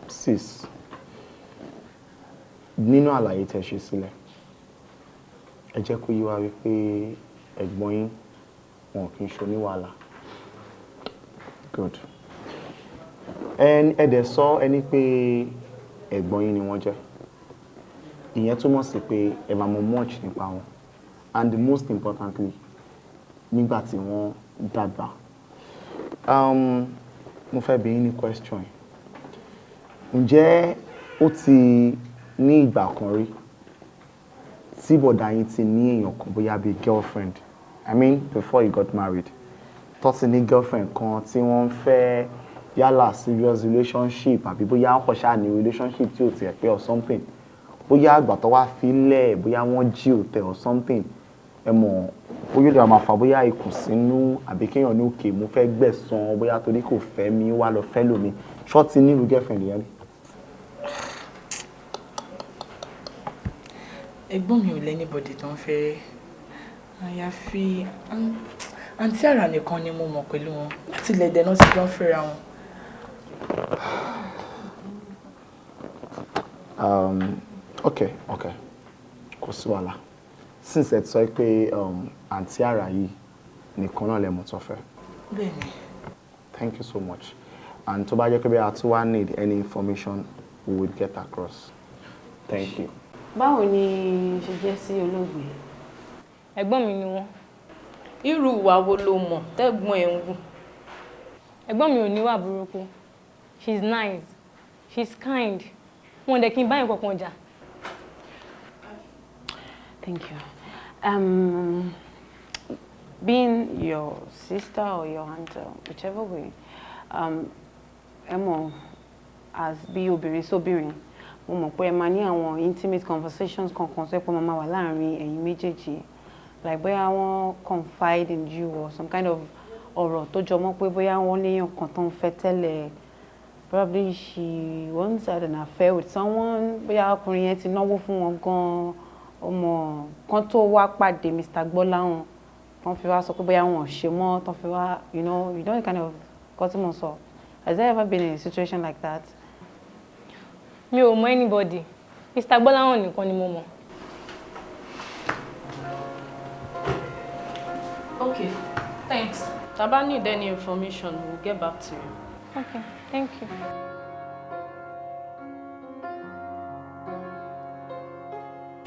Sis, nínú àlàyé tẹ́ ṣe sílẹ̀, ẹ jẹ́ kó yé wa wípé ẹ̀gbọ́n yín wọn kì í ṣe oníwàhálà. Good. Ẹ dẹ̀ sọ ẹni pé ẹ̀gbọ́n yín ni wọ́n jẹ́. Ìyẹn túmọ̀ sí pé ẹ máa mọ much nípa wọn, and most importantly, nígbà tí wọ́n dàgbà. Mo fẹ́ bi yín ní question. Ǹjẹ́ ó ti ní ìgbà kan rí tí bọ̀dá yín ti ní èèyàn kan, bóyá bíi girlfriend, I mean before he got married, tó ti ní girlfriend kan tí wọ́n ń fẹ́, yálà serious relationship àbí bóyá wọ́n kàn ṣáà ní relationship tí ò tiẹ̀ pé or something, bóyá àgbà tó wá filẹ̀, bóyá wọ́n jí òtẹ̀ or something, ẹ mọ̀, bóyá ó lè máa fà bóyá ìkùnsínú àbí kéèyàn ní òkè mo fẹ́ gbẹ̀san, bóyá torí kò fẹ́ mi wá lọ fẹ́ lómi, ṣọ́ ti ní irú girlfriend yẹn rí? Ẹ̀gbọ́n mi ò l' anybody tó ń fẹ́, àyàfi àǹtí Àrà nìkan ni mo mọ̀ pẹ̀lú wọn. Láti ilẹ̀ dẹ̀ náà ti jọ ń fẹ́ra wọn. Okay. Kò sí wàhálà. Since ẹ ti sọ pé àǹtí Àrà yìí nìkan náà lẹ mọ̀ tó fẹ́. Bẹ́ẹ̀ni. Thank you so much. And tó bá jẹ́ pé bí a tún wá need any information, we will get across. Thank you. Báwo ni ṣe jẹ́ sí olóògbé? Ẹ̀gbọ́n mi ni wọ́n. Irú ìwà wo lo mọ̀ tẹ́gbọ́n ẹ̀ ń wù? Ẹ̀gbọ́n mi ò níwà burúkú. She's nice. She's kind. Wọn dẹ̀ kí n bá yín kankan jà. Thank you. Being your sister or your aunt, or whichever way, ẹ mọ̀, as bí obìnrin sóbìnrin, mo mọ̀ pé ẹ máa ní àwọn intimate conversations kankan tó yẹ pé máa wà láàrin ẹ̀yin méjèèjì. Like bóyá wọ́n confide in you or some kind of ọ̀rọ̀ tó jọ mọ́ pé bóyá wọ́n léèyàn kan tó ń fẹ́ tẹ́lẹ̀. Probably she once had an affair with someone, bóyá ọkùnrin yẹn ti náwó fún wọn gan-an, ọmọ kan tó wá pàdé Mr. Gbọ́láhàn, tán fi wá sọ pé bóyá wọn ò ṣe mọ́, tán fi wá, you know the kind of nǹkan tí mo sọ. Has there ever been a situation like that? Mi ò mọ anybody. Mr. Gbọ́láhàn nìkan ni mo mọ̀. Okay, thanks. Tá bá need any information, we'll get back to you. Okay, thank you.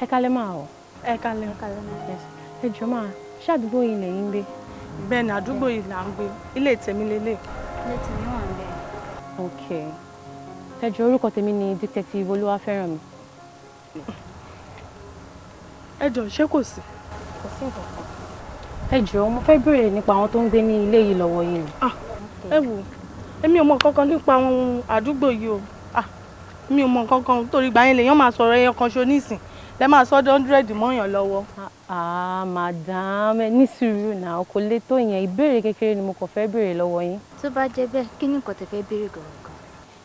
Ẹ kálẹ́ máa o. Ẹ kálẹ́. Yes. Ẹ jọ̀ọ́ máa, ṣé àdúgbò yìí lẹ̀yin ń gbé? Bẹ́ẹ̀ ni, àdúgbò yìí là ń gbé. Ilé tèmi lélẹ̀. Ilé tèmi wà ń bẹ̀. Ok. Ẹ jọ̀ọ́, orúkọ tèmi ni Detective Olúwafẹ́rànmi. Ẹ jọ̀ọ́, ṣé kò sí? Kò sí nǹkan kan. Ẹ jọ̀ọ́, mo fẹ́ béèrè nípa àwọn tó ń gbé ní ilé yìí lọ́wọ́ yìí ni. Ẹ wò, èmi ò mọ kankan nípa àwọn àdúgbò yìí o. Ah, mi ò mọ kankan, torí ìgbà yẹn lèèyàn máa sọ̀rọ̀ ẹyọ kan ṣo nísìn lẹ máa sọ 100 mọ́yàn lọ́wọ́. Ah, madam, ẹ ní sùúrù náà, kò lè tó yẹn. Ìbéèrè kékeré ni mo kàn fẹ́ béèrè lọ́wọ́ yín. Tó bá jẹ́ bẹ́ẹ̀, kí ni nǹkan tẹ́ fẹ́ béèrè gangan?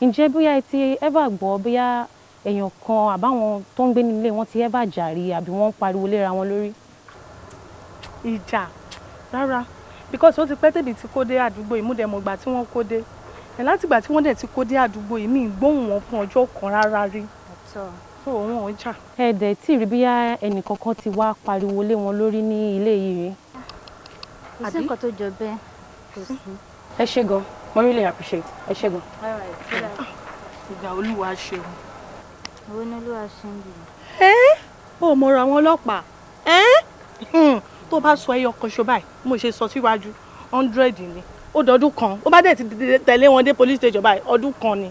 Ǹjẹ́ bóyá ẹ ti ever gbọ́ bóyá èèyàn kan àbáwọn tó ń gbé nílé wọn ti ever jà rí, àbí wọ́n ń pariwo léra wọn lórí? Ìjà, rárá, because ó ti pẹ́ tèmi ti kó dé àdúgbò yìí, mú dẹ̀ mọ̀ gbà tí wọ́n kó dé ẹ̀. Látìgbà tí wọ́n dẹ̀ ti kó dé àdúgbò yìí, mi ì gbóhùn wọn fún ọjọ́ kan rárá rí. So wọn ò jà. Ẹ dẹ̀ tí rí bóyá ẹnìkankan ti wá pariwo lé wọn lórí ní ilé yìí rí? Kò sí nǹkan tó jọ bẹ́ẹ̀, kò sí. Ẹ ṣé gan, mo really appreciate. Ẹ ṣé gan. Ìgbà Olúwa ṣeun. Owó ní Olúwa ṣe ń bì. Ẹ́ ó mọ̀rọ̀ àwọn ọlọ́pàá ẹ́ tó bá sọ ẹyọ kan ṣo báyìí, mo ṣe sọ síwájú, 100 ni. Ó dọdún kan, ó bá dẹ̀ ti tẹ̀lé wọn dé police station báyìí, ọdún kan ni.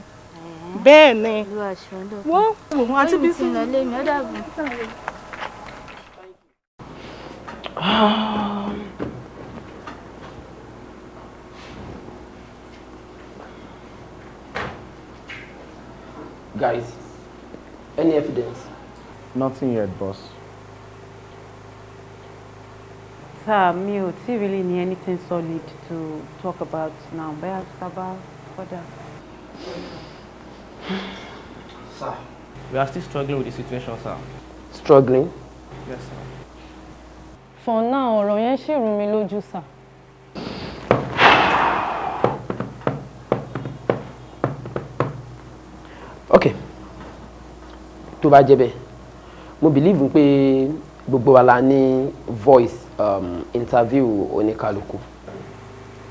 Bẹ́ẹ̀ ni. Olúwa ṣeun lóòótọ́. Wọ́n wò àti Ó ní Bísí. ti lọ lé mi, ó dàbọ̀. Guys, any evidence? Nothing yet, boss. Sir, mi ò tí really ní anything solid to talk about now. Bóyá sábà further. Sir, we are still struggling with the situation, sir. Struggling? Yes, sir. For now, ọ̀rọ̀ yẹn ṣì rú mi lójú, sir. Tó bá jẹ́ bẹ́ẹ̀, mo believe pé gbogbo wa la ní voice interview oníkálukú.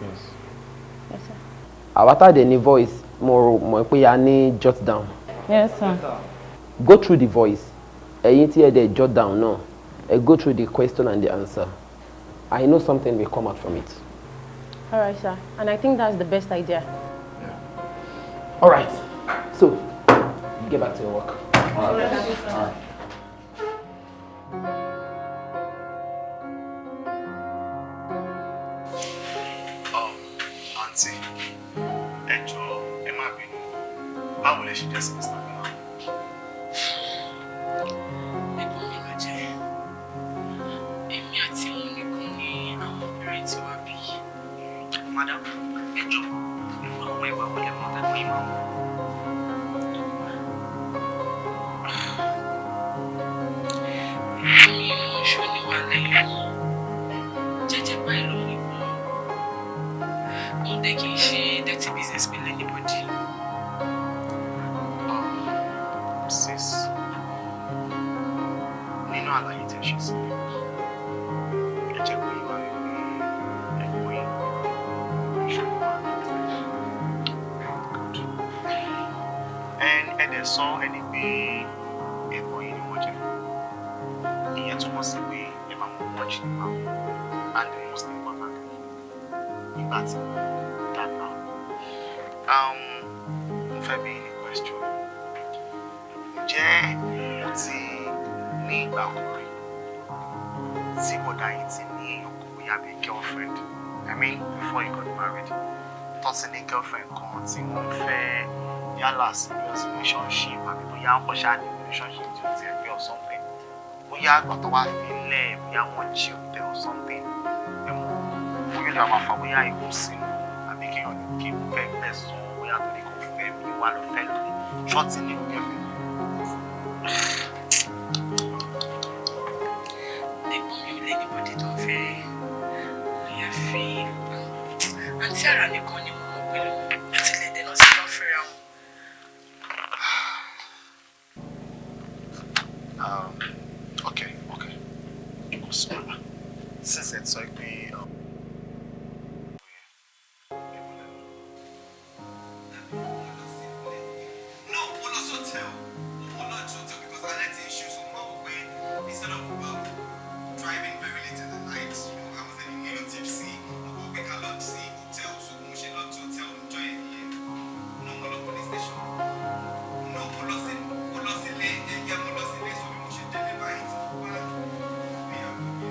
Yes. Yes, sir. Àwa tá a dẹ̀ ní voice, mo mọ̀ pé a ní jot down. Yes, sir. Go through the voice. Ẹ̀yin tí ẹ dẹ̀ jot down náà, ẹ go through the question and the answer. I know something will come out from it. All right, sir. And I think that's the best idea. All right, so get back to your work. All right. All right. Àǹtí, ẹ jọ̀ọ́, ẹ má bínú, báwo lẹ ṣe jẹ́ sí Mr. Gbọ́lá? Ẹ̀gbọ́n mi ló jẹ́. Èmi àti òun nìkan ni àwọn parents wa bí. Madam, ẹ jọ̀ọ́, irú àwọn ìwà wo lẹ mọ̀ tẹ́gbọ́n yín máa ń hù? Èmi ò ń ṣoníwà lẹ́yìn. Jẹ́jẹ́ báyìí ló ń gbọ́n. Mo dẹ̀ kì í ṣe dirty business pẹ̀lú anybody. Sis, nínú àlàyé tẹ́ ṣe sílẹ̀, ẹ jẹ́ kó yé wa wípé ẹ̀gbọ́n yín ṣòro wà. Good. And ẹ dẹ̀ sọ ẹni pé ẹ̀gbọ́n yín ni wọ́n jẹ́. Ìyẹn túmọ̀ sí pé ẹ máa mọ much nípa wọn, and most importantly, nígbà tí wọ́n dàgbà. Mo fẹ́ bi yín ní question. Ǹjẹ́ ó ti ní ìgbà kan rí tí bọ̀dá yín ti ní èèyàn kan, bóyá bíi girlfriend, I mean before you got married, tó ti ní girlfriend kan tí wọ́n ń fẹ́, yálà serious relationship àbí bóyá wọ́n kàn ṣáà ní relationship tí ó ti ẹ̀ pé or something, bóyá àgbà tó wá fi lẹ̀, bóyá wọ́n cheat or something, ẹ mọ̀, bóyá lè máa fa bóyá ìkùnsínú àbí kéèyàn ní kí n fẹ́ gbẹ̀san, bóyá torí kò fẹ́ mi wá lọ fẹ́ lómi, ṣọ́ọ̀tì ní girlfriend? Ẹ̀gbọ́n mi ò lé anybody tó ń fẹ́. Àyàfi àǹtí Àrà nìkan ni mo mọ̀ pẹ̀lú wọn. Àti lẹ́dẹ̀ náà sì lọ fẹ́ra wọn. Okay. Kò sí wàhálà. Since ẹ sọ pé No, mo lọ hotel. Mo lọ hotel because alẹ́ ti ń ṣú, so mo máa wò pé instead of driving very late in the night, I was in a little tipsy. Mo kò pé ká lọ sí hotel, so mo ṣe lọ sí hotel níjọ́ yẹn nìyẹn. No, mo lọ police station. No, mo lọ sílé, ẹ̀yẹ mo lọ sílé, so bí mo ṣe délé báyìí tí mo bá ìyàwó mi.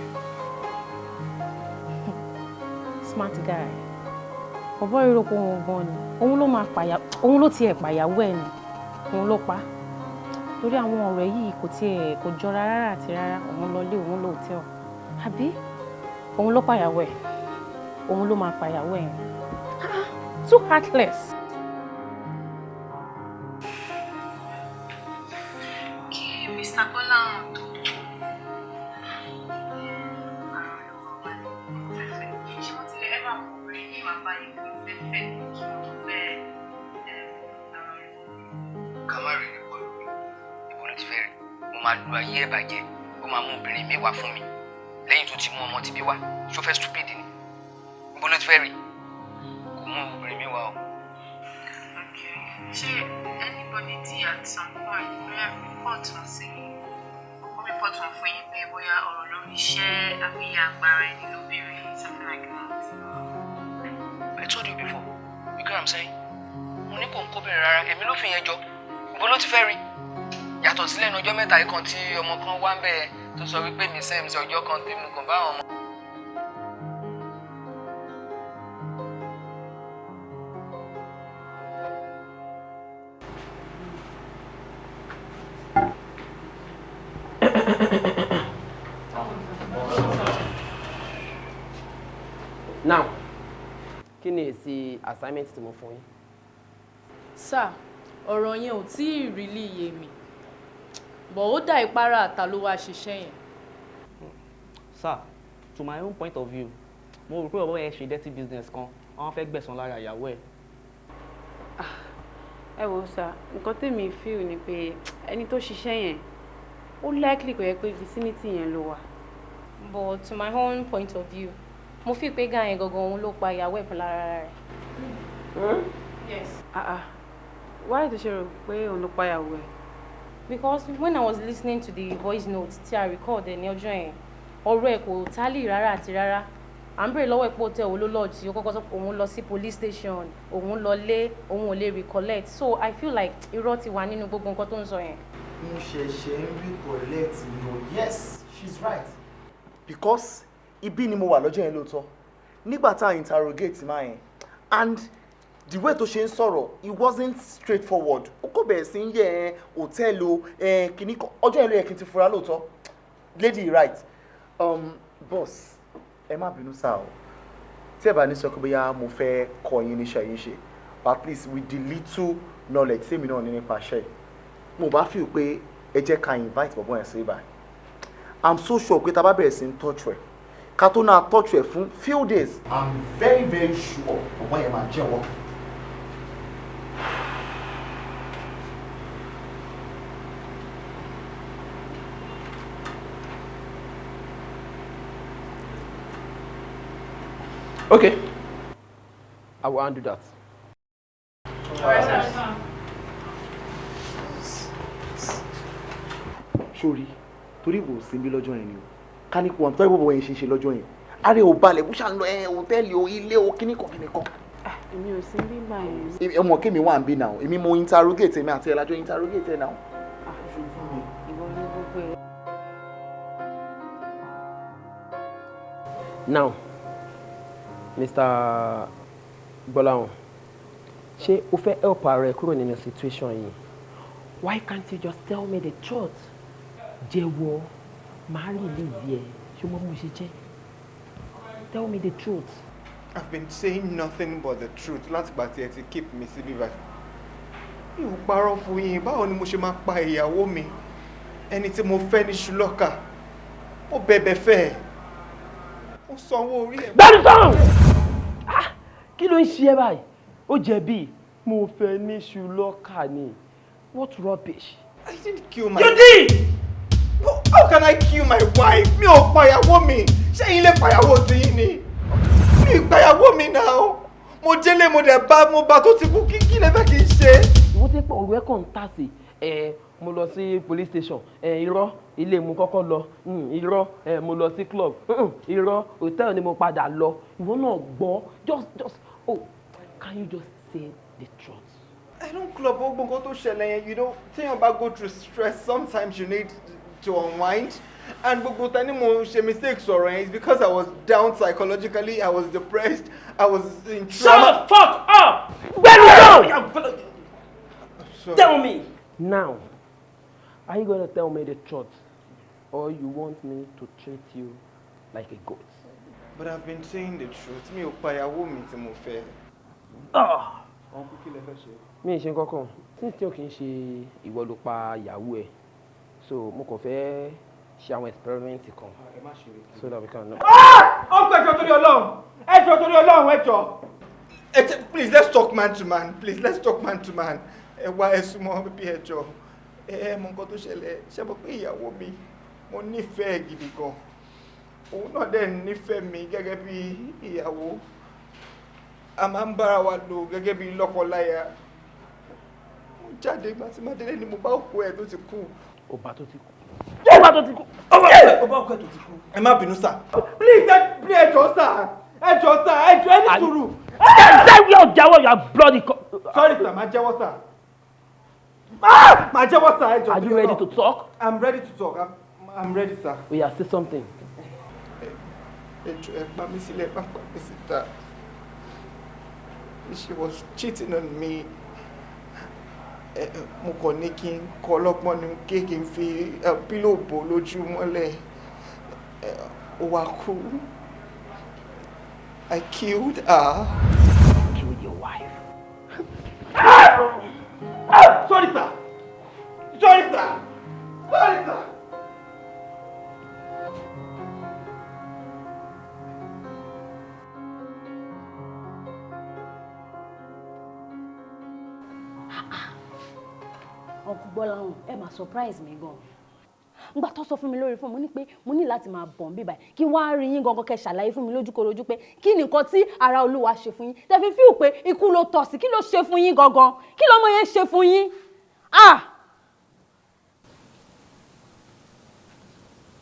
Smart guy. Bọ̀bọ́ yìí rò pé òun gan ni. Òun ló máa pàyà, òun ló tiẹ̀ pàyàwó ẹ̀ ni. Òun ló pa á. Torí àwọn ọ̀rẹ́ yìí kò tiẹ̀ kò jọra rárá àti rárá. Òun lọ lé, òun lọ hotel. Àbí? Òun ló pàyàwó ẹ̀. Òun ló máa pàyàwó ẹ̀. Ah, too heartless. Kí Mr. Gbọ́láhàn tó mú fẹ́fẹ́, ṣé wọ́n ti lè ever mú obìnrin ní ìwà báyìí pé fẹ́fẹ́ kí wọ́n tó fẹ́ ara rẹ̀? Ká má rí rí bọ́ọ̀lù mi, ibo ló ti fẹ́ rí? Mo máa lu ayé ẹ̀ bàjẹ́. Ó máa mú obìnrin mi wá fún mi lẹ́yìn tó ti mú ọmọ tibí wá. Ṣó fẹ́ stupid ni? Ibo ló ti fẹ́ rí? Kò mú obìnrin mi wá o. Okay. Ṣé anybody ti at some point bóyá report wọn sí yín, wọ́n report wọn fún yín pé bóyá ọ̀rọ̀ lórí iṣẹ́ àbí agbára ẹni lóbìnrin, something like that? I told you before, you get what I'm saying? Mo ní kò ń kóbìnrin rárá, èmi ló fi yẹn jọ. Ibo ló ti fẹ́ rí? Yàtọ̀ sílẹ̀ ní ọjọ́ 3 yìí kan tí ọmọ kan wá ń bẹ̀ tó sọ wípé mi sẹ́mi sí ọjọ́ kan tí mo kàn bá àwọn ọmọ. Now, kí ni èsì assignment tí mo fún yín? Sir, ọ̀rọ̀ yẹn ò tí ì really yé mi, but ó dà ìpara àtà ló wá ṣiṣẹ́ yẹn. Sir, to my own point of view, mo rò pé ọ̀rọ̀ yẹn ṣe dirty business kan, wọ́n fẹ́ gbẹ̀san lára ìyàwó ẹ̀. Ẹ wo sir, nǹkan tèmi feel ni pé ẹni tó ṣiṣẹ́ yẹn, ó likely kò yẹ pé vicinity yẹn ló wà. But to my own point of view, mo fi pé guy yẹn gangan òun ló pa ìyàwó ẹ̀ fún lára rẹ̀. Yes. Ah ah, why tó ṣe rò pé òun ló pa ìyàwó ẹ̀? Because when I was listening to the voice note tí a record ẹ̀ ní ọjọ́ yẹn, ọ̀rọ̀ ẹ̀ kò tally rárá àti rárá. À ń béèrè lọ́wọ́ ẹ̀ pé hotel wo ló lodge sí, ó kọ́kọ́ sọ pé òun lọ sí police station, òun lọ lé, òun ò lè recollect. So I feel like irọ́ ti wà nínú gbogbo nǹkan tó ń sọ yẹn. Mo ṣẹ̀ṣẹ̀ ń recollect ni o. Yes, she's right. Because ibi ni mo wà lọ́jọ́ yẹn lóòótọ́. Nígbà tá a interrogate máa yẹn, and the way tó ṣe ń sọ̀rọ̀, it wasn't straightforward. Ó kò bẹ̀rẹ̀ sí ń yẹ ẹ hotel o, ẹ kìíní kan. Ọjọ́ yẹn ló yẹ kí n ti fura lóòótọ́. Lady, right. Boss, ẹ má bínú sá o. Tí ẹ bá ní sọ pé bóyá mo fẹ́ kọ́ yín níṣẹ́ yín ṣe, but at least with the little knowledge tèmi náà ní nípa iṣẹ́ yìí, mo bá feel pé ẹ jẹ́ ká invite bọ̀bọ̀ yẹn sí ibà. I'm so sure pé tá a bá bẹ̀rẹ̀ sí ń touch ẹ̀, ká tó náà touch ẹ̀ fún few days, I'm very very sure bọ̀bọ̀ yẹn máa jẹ́wọ́. Okay. I will undo that. Alright, sir. Sórí torí kò sí bí lọ́jọ́ yẹn ni o, ká ní kó wọn tọ́ ìbọ̀bọ̀ yẹn ṣe ń ṣe lọ́jọ́ yẹn, ààrẹ ò balẹ̀, bó ṣà ń lọ ẹ hòtẹ́ẹ̀lì o, ilé o, kíníkan kíníkan. Èmi ò sí bíbá yẹn. Ọmọ kémi wà ń bí náà, èmi mo interrogate, èmi àti ẹ̀ lájọ interrogate ẹ̀ náà. Ìwọ ní gbogbo ẹ. Now, Mr. Gbọ́láhàn, ṣé o fẹ́ help ara ẹ kúrò nínú situation yìí? Why can't you just tell me the truth? Jẹ́wọ́, màá release ẹ, ṣé o mọ bí mo ṣe jẹ́? Tell me the truth. I've been saying nothing but the truth látìgbà tí ẹ ti keep mi síbí báyìí. Mi ò parọ́ fún yín, báwo ni mo ṣe máa pa ìyàwó mi? Ẹni tí mo fẹ́ ní ṣùlọ́kà. Mo bẹ̀bẹ̀ fẹ́ ẹ̀. Mo sanwó orí ẹ̀. Gbẹ́nu sọ̀rọ̀! Ah! Kí ló ń ṣe ẹ́ báyìí? Ó jẹ̀bi. Mo fẹ́ ní ṣùlọ́kà ni. What rubbish. I didn't kill my. You did! How can I kill my wife? Mi ò pa ìyàwó mi. Ṣé yín lè pa ìyàwó tiyín ni? Mi ò pa ìyàwó mi náà. Mo délé, mo dẹ̀ bá, mo bá tó ti kú, kí lè fẹ́ kí n ṣe? Ìwọ́n ti pọ̀, ọ̀rọ̀ ẹ̀ kàn ń tà sí. Ẹ mo lọ sí police station, ẹ irọ́, ilé mo kọ́kọ́ lọ, irọ́, ẹ mo lọ sí club, irọ́, hotel ni mo padà lọ. Ìwọ náà gbọ́, just oh, can you just say the truth? I don't club, gbogbo nǹkan tó ṣẹlẹ̀ yẹn, téèyàn bá go through stress, sometimes you need to unwind. And gbogbo ta ni mo ṣe mistake sọ̀rọ̀ yẹn is because I was down psychologically, I was depressed, I was in trauma. Shut the fuck up! Gbẹ́nu down! Tell me! Now, are you gonna tell me the truth or you want me to treat you like a goat? But I've been saying the truth. Mi ò pa ìyàwó mi tí mo fẹ́. Uncle, kí lẹ fẹ́ ṣe? Mi ì ṣe kankan. Since tí o kì í ṣe ìwọ ló pa ìyàwó ẹ, so mo kàn fẹ́ ṣe àwọn experiment kan so that we can know. Uncle, ẹ jọ̀ọ́ torí Ọlọ́run, ẹ jọ̀ọ́ torí Ọlọ́run, ẹ jọ̀ọ́. Please, let's talk man to man. Please, let's talk man to man. Ẹ wá, ẹ súnmọ́ bí, ẹ jọ̀ọ́. Ẹ mọ nǹkan tó ṣẹlẹ̀, ṣé mo pé ìyàwó mi, mo nífẹ̀ẹ́ gidi gan. Òun náà dẹ̀ nífẹ̀ẹ́ mi gẹ́gẹ́ bí ìyàwó. A máa ń bára wa lò gẹ́gẹ́ bí lọ́kọ-láya. Mo jáde, ìgbà tí màá délé ni mo bá òkú ẹ̀ tó ti kú. Ọba tó ti kú. Ọba tó ti kú. Ọba òkú ẹ̀ tó ti kú. Ẹ má bínú sà. Please, ẹ jọ̀ọ́ sà. Ẹ jọ̀ọ́ sà, ẹ jọ̀ọ́, ẹ ní sùúrù. Ẹ jẹ́ jẹ́wọ́, you are bloody. Sorry sir, màá jẹ́wọ́ sà. Màá jẹ́wọ́ sà, ẹ jọ̀ọ́. Are you ready to talk? I'm ready to talk. I'm ready, sir. Oya, say something. Ẹ jọ̀ọ́, ẹ pa mí sílẹ̀, ẹ má pa mí síta. She was cheating on me. Mo kàn ní kí n kọ́ ọlọ́gbọ́n ni kí n fi pílò bò lójú mọ́lẹ̀. Ó wá kú. I killed her. Killed your wife. Ah! Sorry, sir. Sorry, sir. Sorry, sir. Uncle Gbọ́láhàn, ẹ máa surprise mi gan. Ngbà tó sọ fún mi lórí fún mo ní pé mo ní láti máa bọ̀ ń bíbáyìí kí wọ́n á rí yín gangan kẹ́ ṣàlàyé fún mi lójúkorojú pé kí ni nǹkan tí ara Olúwa ṣe fún yín tẹ́ fi fíù pé ikú ló tọ́ sí. Kí ló ṣe fún yín gangan? Kí lọ́mọ yẹn ṣe fún yín? Ah!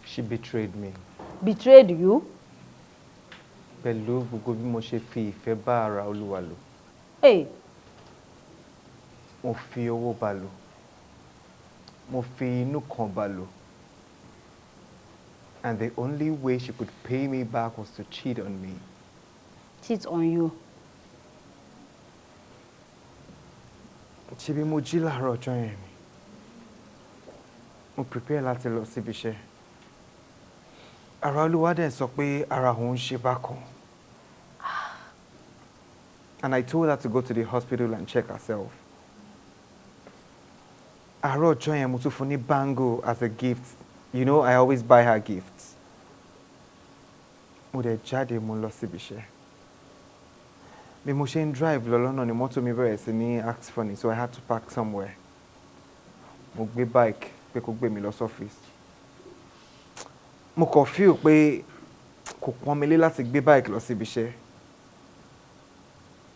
She betrayed me. Betrayed you? Pẹ̀lú gbogbo bí mo ṣe fi ìfẹ́ bá ara Olúwa lò. Hey. Mo fi owó bá lò. Mo fi inú kan bá lò. And the only way she could pay me back was to cheat on me. Cheat on you? Ṣebí mo jí láàárọ̀ ọjọ́ yẹn ni. Mo prepare láti lọ síbi iṣẹ́. Ara Olúwa dẹ̀ sọ pé ara òun ṣe bákan. And I told her to go to the hospital and check herself. Àárọ̀ ọjọ́ yẹn mo tún fún ní bangle as a gift. You know, I always buy her gifts. Mo dẹ̀ jáde, mo lọ síbi iṣẹ́. Bí mo ṣe ń drive lọ lọ́nà ni mọ́tò mi bẹ̀rẹ̀ sí ní act funny, so I had to park somewhere. Mo gbé bike pé kó gbé mi lọ sọ́fíìsì. Mo kàn feel pé kò pọ́n mi lé láti gbé bike lọ síbi iṣẹ́.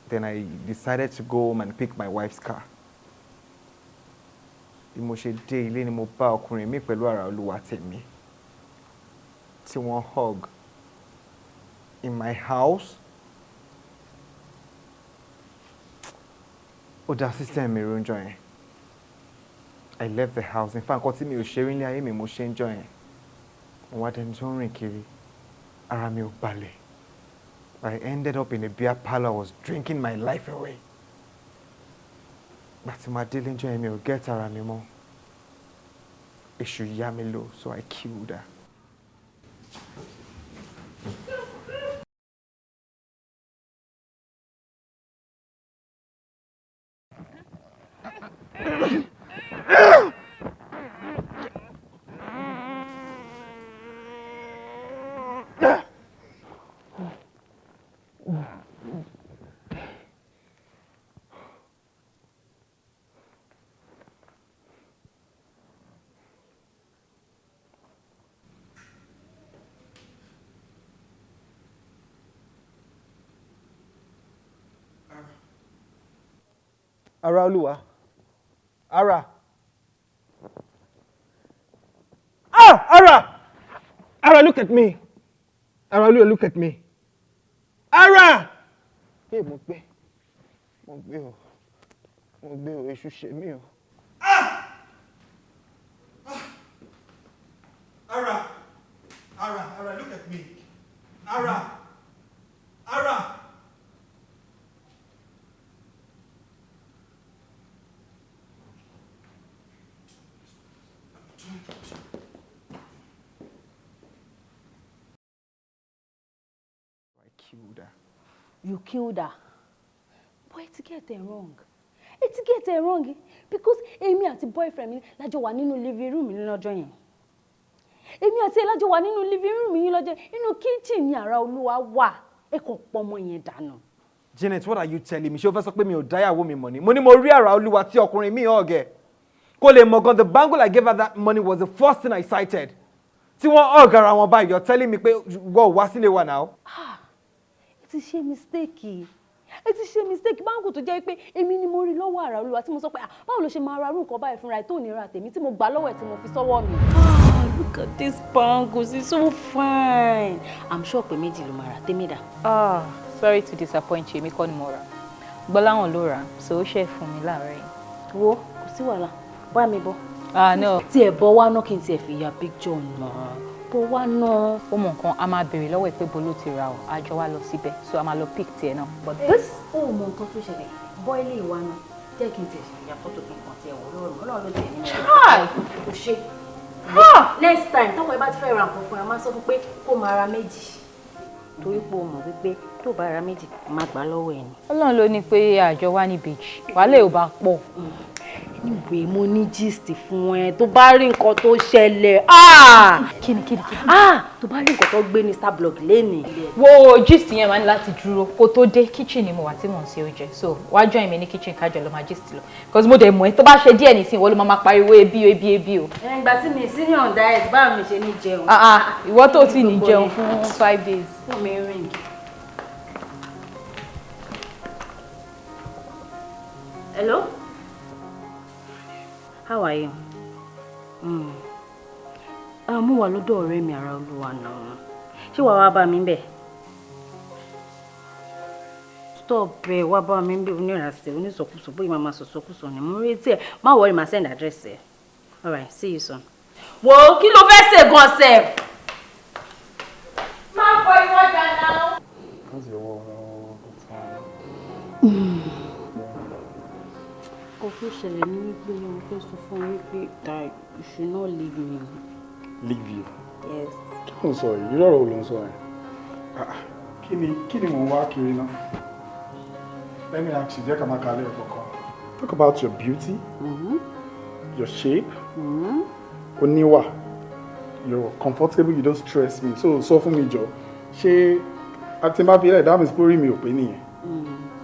Then I decided to go home and pick my wife's car. Bí mo ṣe dé ilé ni mo bá ọkùnrin mi pẹ̀lú ara Olúwa tèmi tí wọ́n hug in my house. Ó dá system mi rú ńjọ́ yẹn. I left the house. In fact, nǹkan tí mi ò ṣe rí ní ayé mi mo ṣe ńjọ́ yẹn. Mo wá dẹni tó ń rìn kiri. Ara mi ò balẹ̀. I ended up in a beer parlour. I was drinking my life away. Gbà tí màá délé ńjọ́ yẹn, mi ò get ara mi mọ́. Èṣù yá mi lò, so I killed her. Ara Olúwa. Ara. Ah! Ara! Ara, look at me. Ara Olúwa, look at me. Ara! Hey, mo gbé. Mo gbé o. Mo gbé o, èṣù ṣe mí o. Ah! Ara! Ara, Ara, look at me. Ara! Ara! I killed her. You killed her. But ẹ ti get it wrong. Ẹ ti get it wrong because èmi àti boyfriend mi la jọ wà nínú living room mi lọ́jọ́ yẹn. Èmi àti ẹ̀ la jọ wà nínú living room mi lọ́jọ́ yẹn. Inú kitchen ni ara Olúwa wà. Ẹ kò pọ̀ ọmọ yẹn dànù. Janet, what are you telling me? Ṣé o fẹ́ sọ pé mi ò dáyàwó mi mọ̀ ni? Mo ní mo rí ara Olúwa tí ọkùnrin mi hàn gẹ̀. Kó lè mọ̀ gan, the bangle I gave her that money was the first thing I cited. Tí wọ́n hug ara wọn báyìí, you're telling me pé wọ́n ò wá sílé wa now. Ẹ ti ṣe mistake. Ẹ ti ṣe mistake. Báńkù tó jẹ́ pé èmi ni mo rí lọ́wọ́ ara Olúwa tí mo sọ pé, "Ah, báwo ló ṣe máa ra irú nǹkan báyìí fúnra ẹ̀ tó ní ra tèmi?" tí mo gbà lọ́wọ́ ẹ̀ tí mo fi sọ́wọ́ mi. Ah, look at this bangles, it's so fine. I'm sure pé méjì ló máa rà. Tèmi dà? Ah, sorry to disappoint you, èmi kọ́ ni mo rà. Gbọ́láhàn ló rà, so ó ṣe fún mi láàárọ̀ yìí. Wo, kò sí wàhálà, bá mi bọ́. Ah, no. Tí ẹ bọ́ wá náà kí n tiẹ̀ fi ya picture náà. Bọ́ wá náà. Ó mọ nǹkan, a máa béèrè lọ́wọ́ ẹ̀ pé bo ló ti ra o, a jọ wá lọ síbẹ̀, so a máa lọ pick tiẹ̀ náà. But this. Ó mọ nǹkan tó ṣẹlẹ̀, bọ́ ilé ìwà náà, jẹ́ kí n tiẹ̀ ṣe ya fọ́tò kí n kàn tiẹ̀ wọ̀ lọ́rùn, Ọlọ́run ló tiẹ̀ ní. Chai! Kò ṣe. Next time, tọ́kọ ẹ bá ti fẹ́ ra nǹkan fún ẹ, máa sọ fún pé kó máa ra méjì. Torí pé o mọ̀ wípé tó bá ra méjì, máa gbà lọ́wọ́ ẹ̀ ni. Ọlọ́run ló ní pé àjọ wá ní ìbejì, wàhálà ò bá pọ̀. Anyway, mo ní gist fún ẹ tó bá rí nǹkan tó ṣẹlẹ̀. Ah! Kíni kíni kíni? Ah! Tó bá rí nǹkan tó gbé ní Starblog lénìí. Wo gist yẹn máa ní láti dúró kó tó dé kitchen ni mo wà tí mò ń ṣe oúnjẹ, so wá join mi ní kitchen kájọ lọ máa gist lọ, because mo dẹ̀ mọ̀ ẹ́, tó bá ṣe díẹ̀ nísìnyí, wọ́n ló máa pariwo ebi o, ebi, ebi o. Ìgbà tí mi sí ní on diet, báwo mi ṣe ní jẹun? Ah ah, ìwọ tó ti ní jẹun fún 5 days. Fún mi ring. Hello? How are you? Ah, mo wà lọ́dọ̀ ọ̀rẹ́ mi ara olúwa náà. Ṣé wàá wá bá mi bẹ̀? Stop ẹ, wá bá mi bẹ̀. Onírànṣẹ́ onísọkúsọ, bóyá màá máa sọ̀sọkúsọ ni mo ń retí ẹ̀. Má worry, màá send address ẹ̀. All right, see you soon. Wo, kí ló fẹ́ ṣe gan sef? Má fọ ìwọ dáná. That's your all the time. Kò tó ṣẹlẹ̀ ní wípé mo fẹ́ sọ fún yín wípé that you should not leave me. Leave you? Yes. Kí ló ń sọ yìí? Irú ọ̀rọ̀ wo ló ń sọ yẹn? Ah, kí ni mò ń wá kiri náà? Let me ask you, jẹ́ ká máa kalẹ̀ ẹ̀kọ̀ọ̀kan. Talk about your beauty, your shape, oníwà, you're comfortable, you don't stress me. So sọ fún mi jọ, ṣé àti bá fi ilẹ̀ dá mi sí pórí mi ò pé nìyẹn?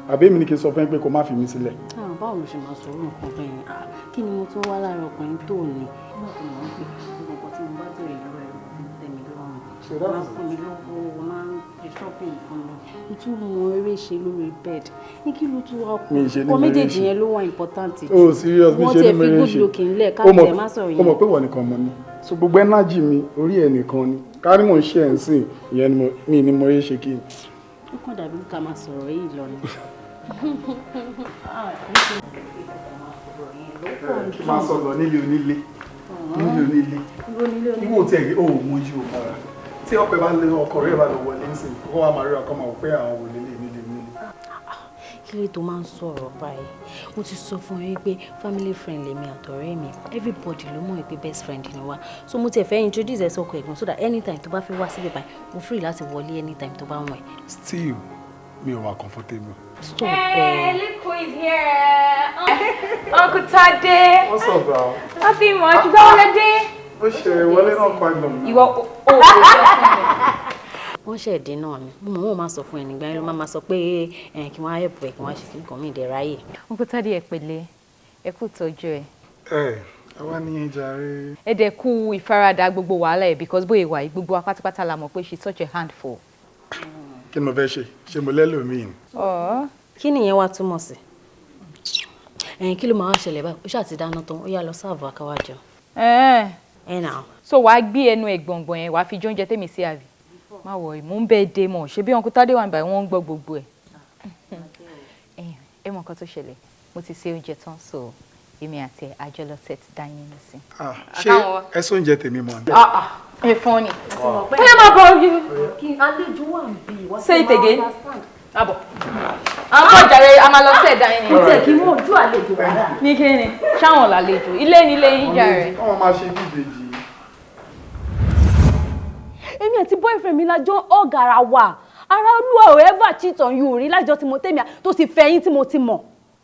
Àbí èmi ni kí n sọ fún ẹ pé kó má fi mí sílẹ̀? Ah, báwo ló ṣe máa sọ orú nǹkan bẹ́ẹ̀ yẹn? Ah, kí ni mo tún wá lára ọkùnrin tó ní? Nígbà tó mọ̀ pé gbogbo nǹkan tí mo bá bèrè lọ́wọ́ ẹ̀ ló tẹ́ mi lọ́rùn. So that Máa is fún mi lówó, máa ń ṣe shopping fún mi. Mo tún mọ eré ṣe lórí bed. Ní kí ló tún wá kú? Mi ṣe ní Nǹkan mo eré méjèèjì ṣe. yẹn ló wà important jù. Oh serious, mi Wọ́n ṣe tiẹ̀ ní fi mo eré good ṣe. looking lẹ̀ ká Ó mọ̀ tiẹ̀ má sọ̀rọ̀ ó mọ̀ yẹn. pé wọ́n nìkan mo ní. So gbogbo energy mi orí ẹ̀ nìkan ni. Ká ní mò ń ṣe ẹ̀ ń sìn, ìyẹn ni mi ní mo eré ṣe kí n. Ó kàn dàbí ká máa sọ̀rọ̀ yìí lọ ni. Kí máa sọ̀rọ̀ nílé onílé, nílé onílé. Ìwọ tí ẹ̀ ò mójú o mọ́ra. Tí ọkọ ẹ bá lé, ọkọ rẹ bá lọ wọlé ńsìn, kó wá máa rí ọkọ máa wò pé àwọn wò lélẹ̀ nílé onílé. Kí ló tó máa ń sọ̀rọ̀ báyìí? Mo ti sọ fún yín pé family friend lèmi àtọ̀rẹ́ mi. Everybody ló mọ̀ pé best friend ni wá, so mo tiẹ̀ fẹ́ introduce ẹ sọ́kọ ẹ̀gbọ́n so that anytime tó bá fẹ́ wá síbẹ̀ báyìí, mo free láti wọlé anytime tó bá wọ̀n ẹ̀. Still, mi ò wà comfortable. Stop. Hey, look who is here. Uncle Tade. What's up, bro? Nothing much. Báwo lẹ dé? Ó ṣe wọlé náà quite long. Ìwọ o ò sọ fún mi. Wọ́n ṣẹ̀ dín náà ni. Mo mọ̀, wọ́n máa sọ fún ẹ nígbà yẹn, ló máa sọ pé ẹ kí wọ́n á help ẹ, kí wọ́n á ṣe kí nǹkan mi dẹ̀ ráyè. Uncle Tade, ẹ pẹ̀lẹ́. Ẹ kú ìtọ́jú ẹ. Ẹ àwa ní jàre. Ẹ dẹ̀ kú ìfaradà gbogbo wàhálà ẹ̀, because bóyá ìwà yìí, gbogbo wa pátápátá la mọ̀ pé she's such a handful. Kí ni mo fẹ́ ṣe? Ṣé mo lẹ́lòmíì ni? Ọ̀ọ́. Kí nìyẹn wá túmọ̀ sí? Ẹ̀yìn, kí ló máa wá ṣẹlẹ̀ báyìí? Ó ṣáà ti dáná tán, ó yá, lọ serve àkáwá jẹun. Ẹ̀ẹ́n. Ẹ̀ nà. So wàá gbé ẹnu ẹ̀ gbọ̀ngbọ̀n yẹn, wàá fi jẹ oúnjẹ tèmi sí, àbí? Má wọ̀, mò ń bẹ́ẹ̀ dé mọ̀. Ṣé bí Uncle Tade wà níbàyìí, wọ́n ń gbọ́ gbogbo ẹ̀. Ẹ mọ nǹkan tó ṣẹlẹ̀. Mo ti ṣe oúnjẹ tán, so èmi àti ẹ̀ àjọ lọ set dining nísìn. Ah, ṣé ẹ sọ oúnjẹ tèmi mọ́ ni? Ah ah, ẹ fọ́n ni. Ó yẹ máa bọ̀ yìí. Kí àlejò wà ń bí wá. Say it again. Àbọ̀. À ń bọ̀ jàre, a máa lọ set dining. Kò tiẹ̀ kí mú ojú àlejò rárá. Ní kí ni? Ṣáwọn làlejò. Ilé ni ilé yín jàre. Wọ́n máa ṣe bí ìbejì. Èmi àti boyfriend mi lájọ ọ̀gá ara wa. Ara olúwa ò ever cheat on you rí lájọ tí mo tẹ̀mí tó sì fẹ́ yín tí mo ti mọ̀.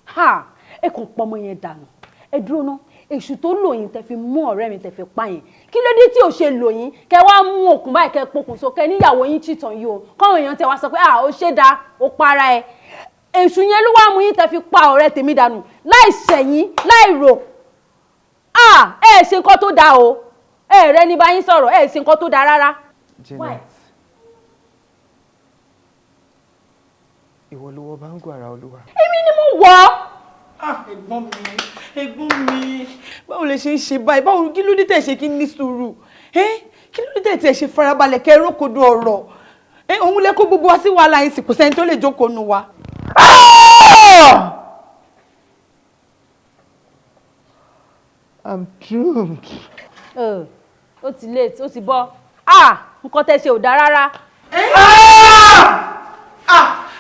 Ha, ẹ kàn pọ̀ ọmọ yẹn dànù. Ẹ dúró ná, èṣù tó lò yín tẹ fi mú ọ̀rẹ́ mi tẹ fi pa yẹn, kí ló dé tí ò ṣe lò yín kẹ wá mú òkun báyìí, kẹ pokùnso, kẹ níyàwó yín cheat on you o, kọ́wọn èèyàn tẹ wá sọ pé ah, ó ṣe dáa, ó para ẹ? Èṣù yẹn ló wá mú yín tẹ fi pa ọ̀rẹ́ tèmi dànù láì ṣẹ̀yìn láì rò. Ah, ẹ ṣe nǹkan tó dáa o. Ẹ rẹ ní bá yín sọ̀rọ̀, ẹ ṣe nǹkan tó dáa rárá. Janet, ìwọ ló wọ bangle ara olúwa. Èmi ni mo wọ̀ ọ́. Ah, ẹ̀gbọ́n mi, ẹ̀gbọ́n mi, báwo lè ṣe ń ṣe báyìí? Báwo, kí ló dé tẹ̀ ṣe kí ní sùúrù? Kí ló dé tẹ̀ ṣe farabalẹ̀ kẹ́ rókodo ọ̀rọ̀? Òun lẹ kó gbogbo wa sí wàhálà yín sì, kò sẹ́ni tó lè jókòó nu wa. I'm doomed. Ó ti late, ó ti bọ́. Ah, nǹkan tẹ́ ṣe ò dáa rárá.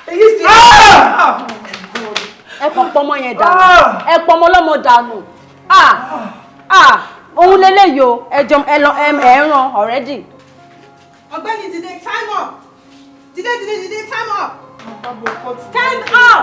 Èyí sì. Ẹ kàn pọmọ yẹn dànù, ẹ pọmọ lọ́mọ dànù. Ah ah, òun lélẹ́yìí o. Ẹ jọ ẹ lọ, ẹ ń ràn already. Ọ̀gbẹ́ni, dìde, time up. Dìde, dìde, dìde, time up. Stand up.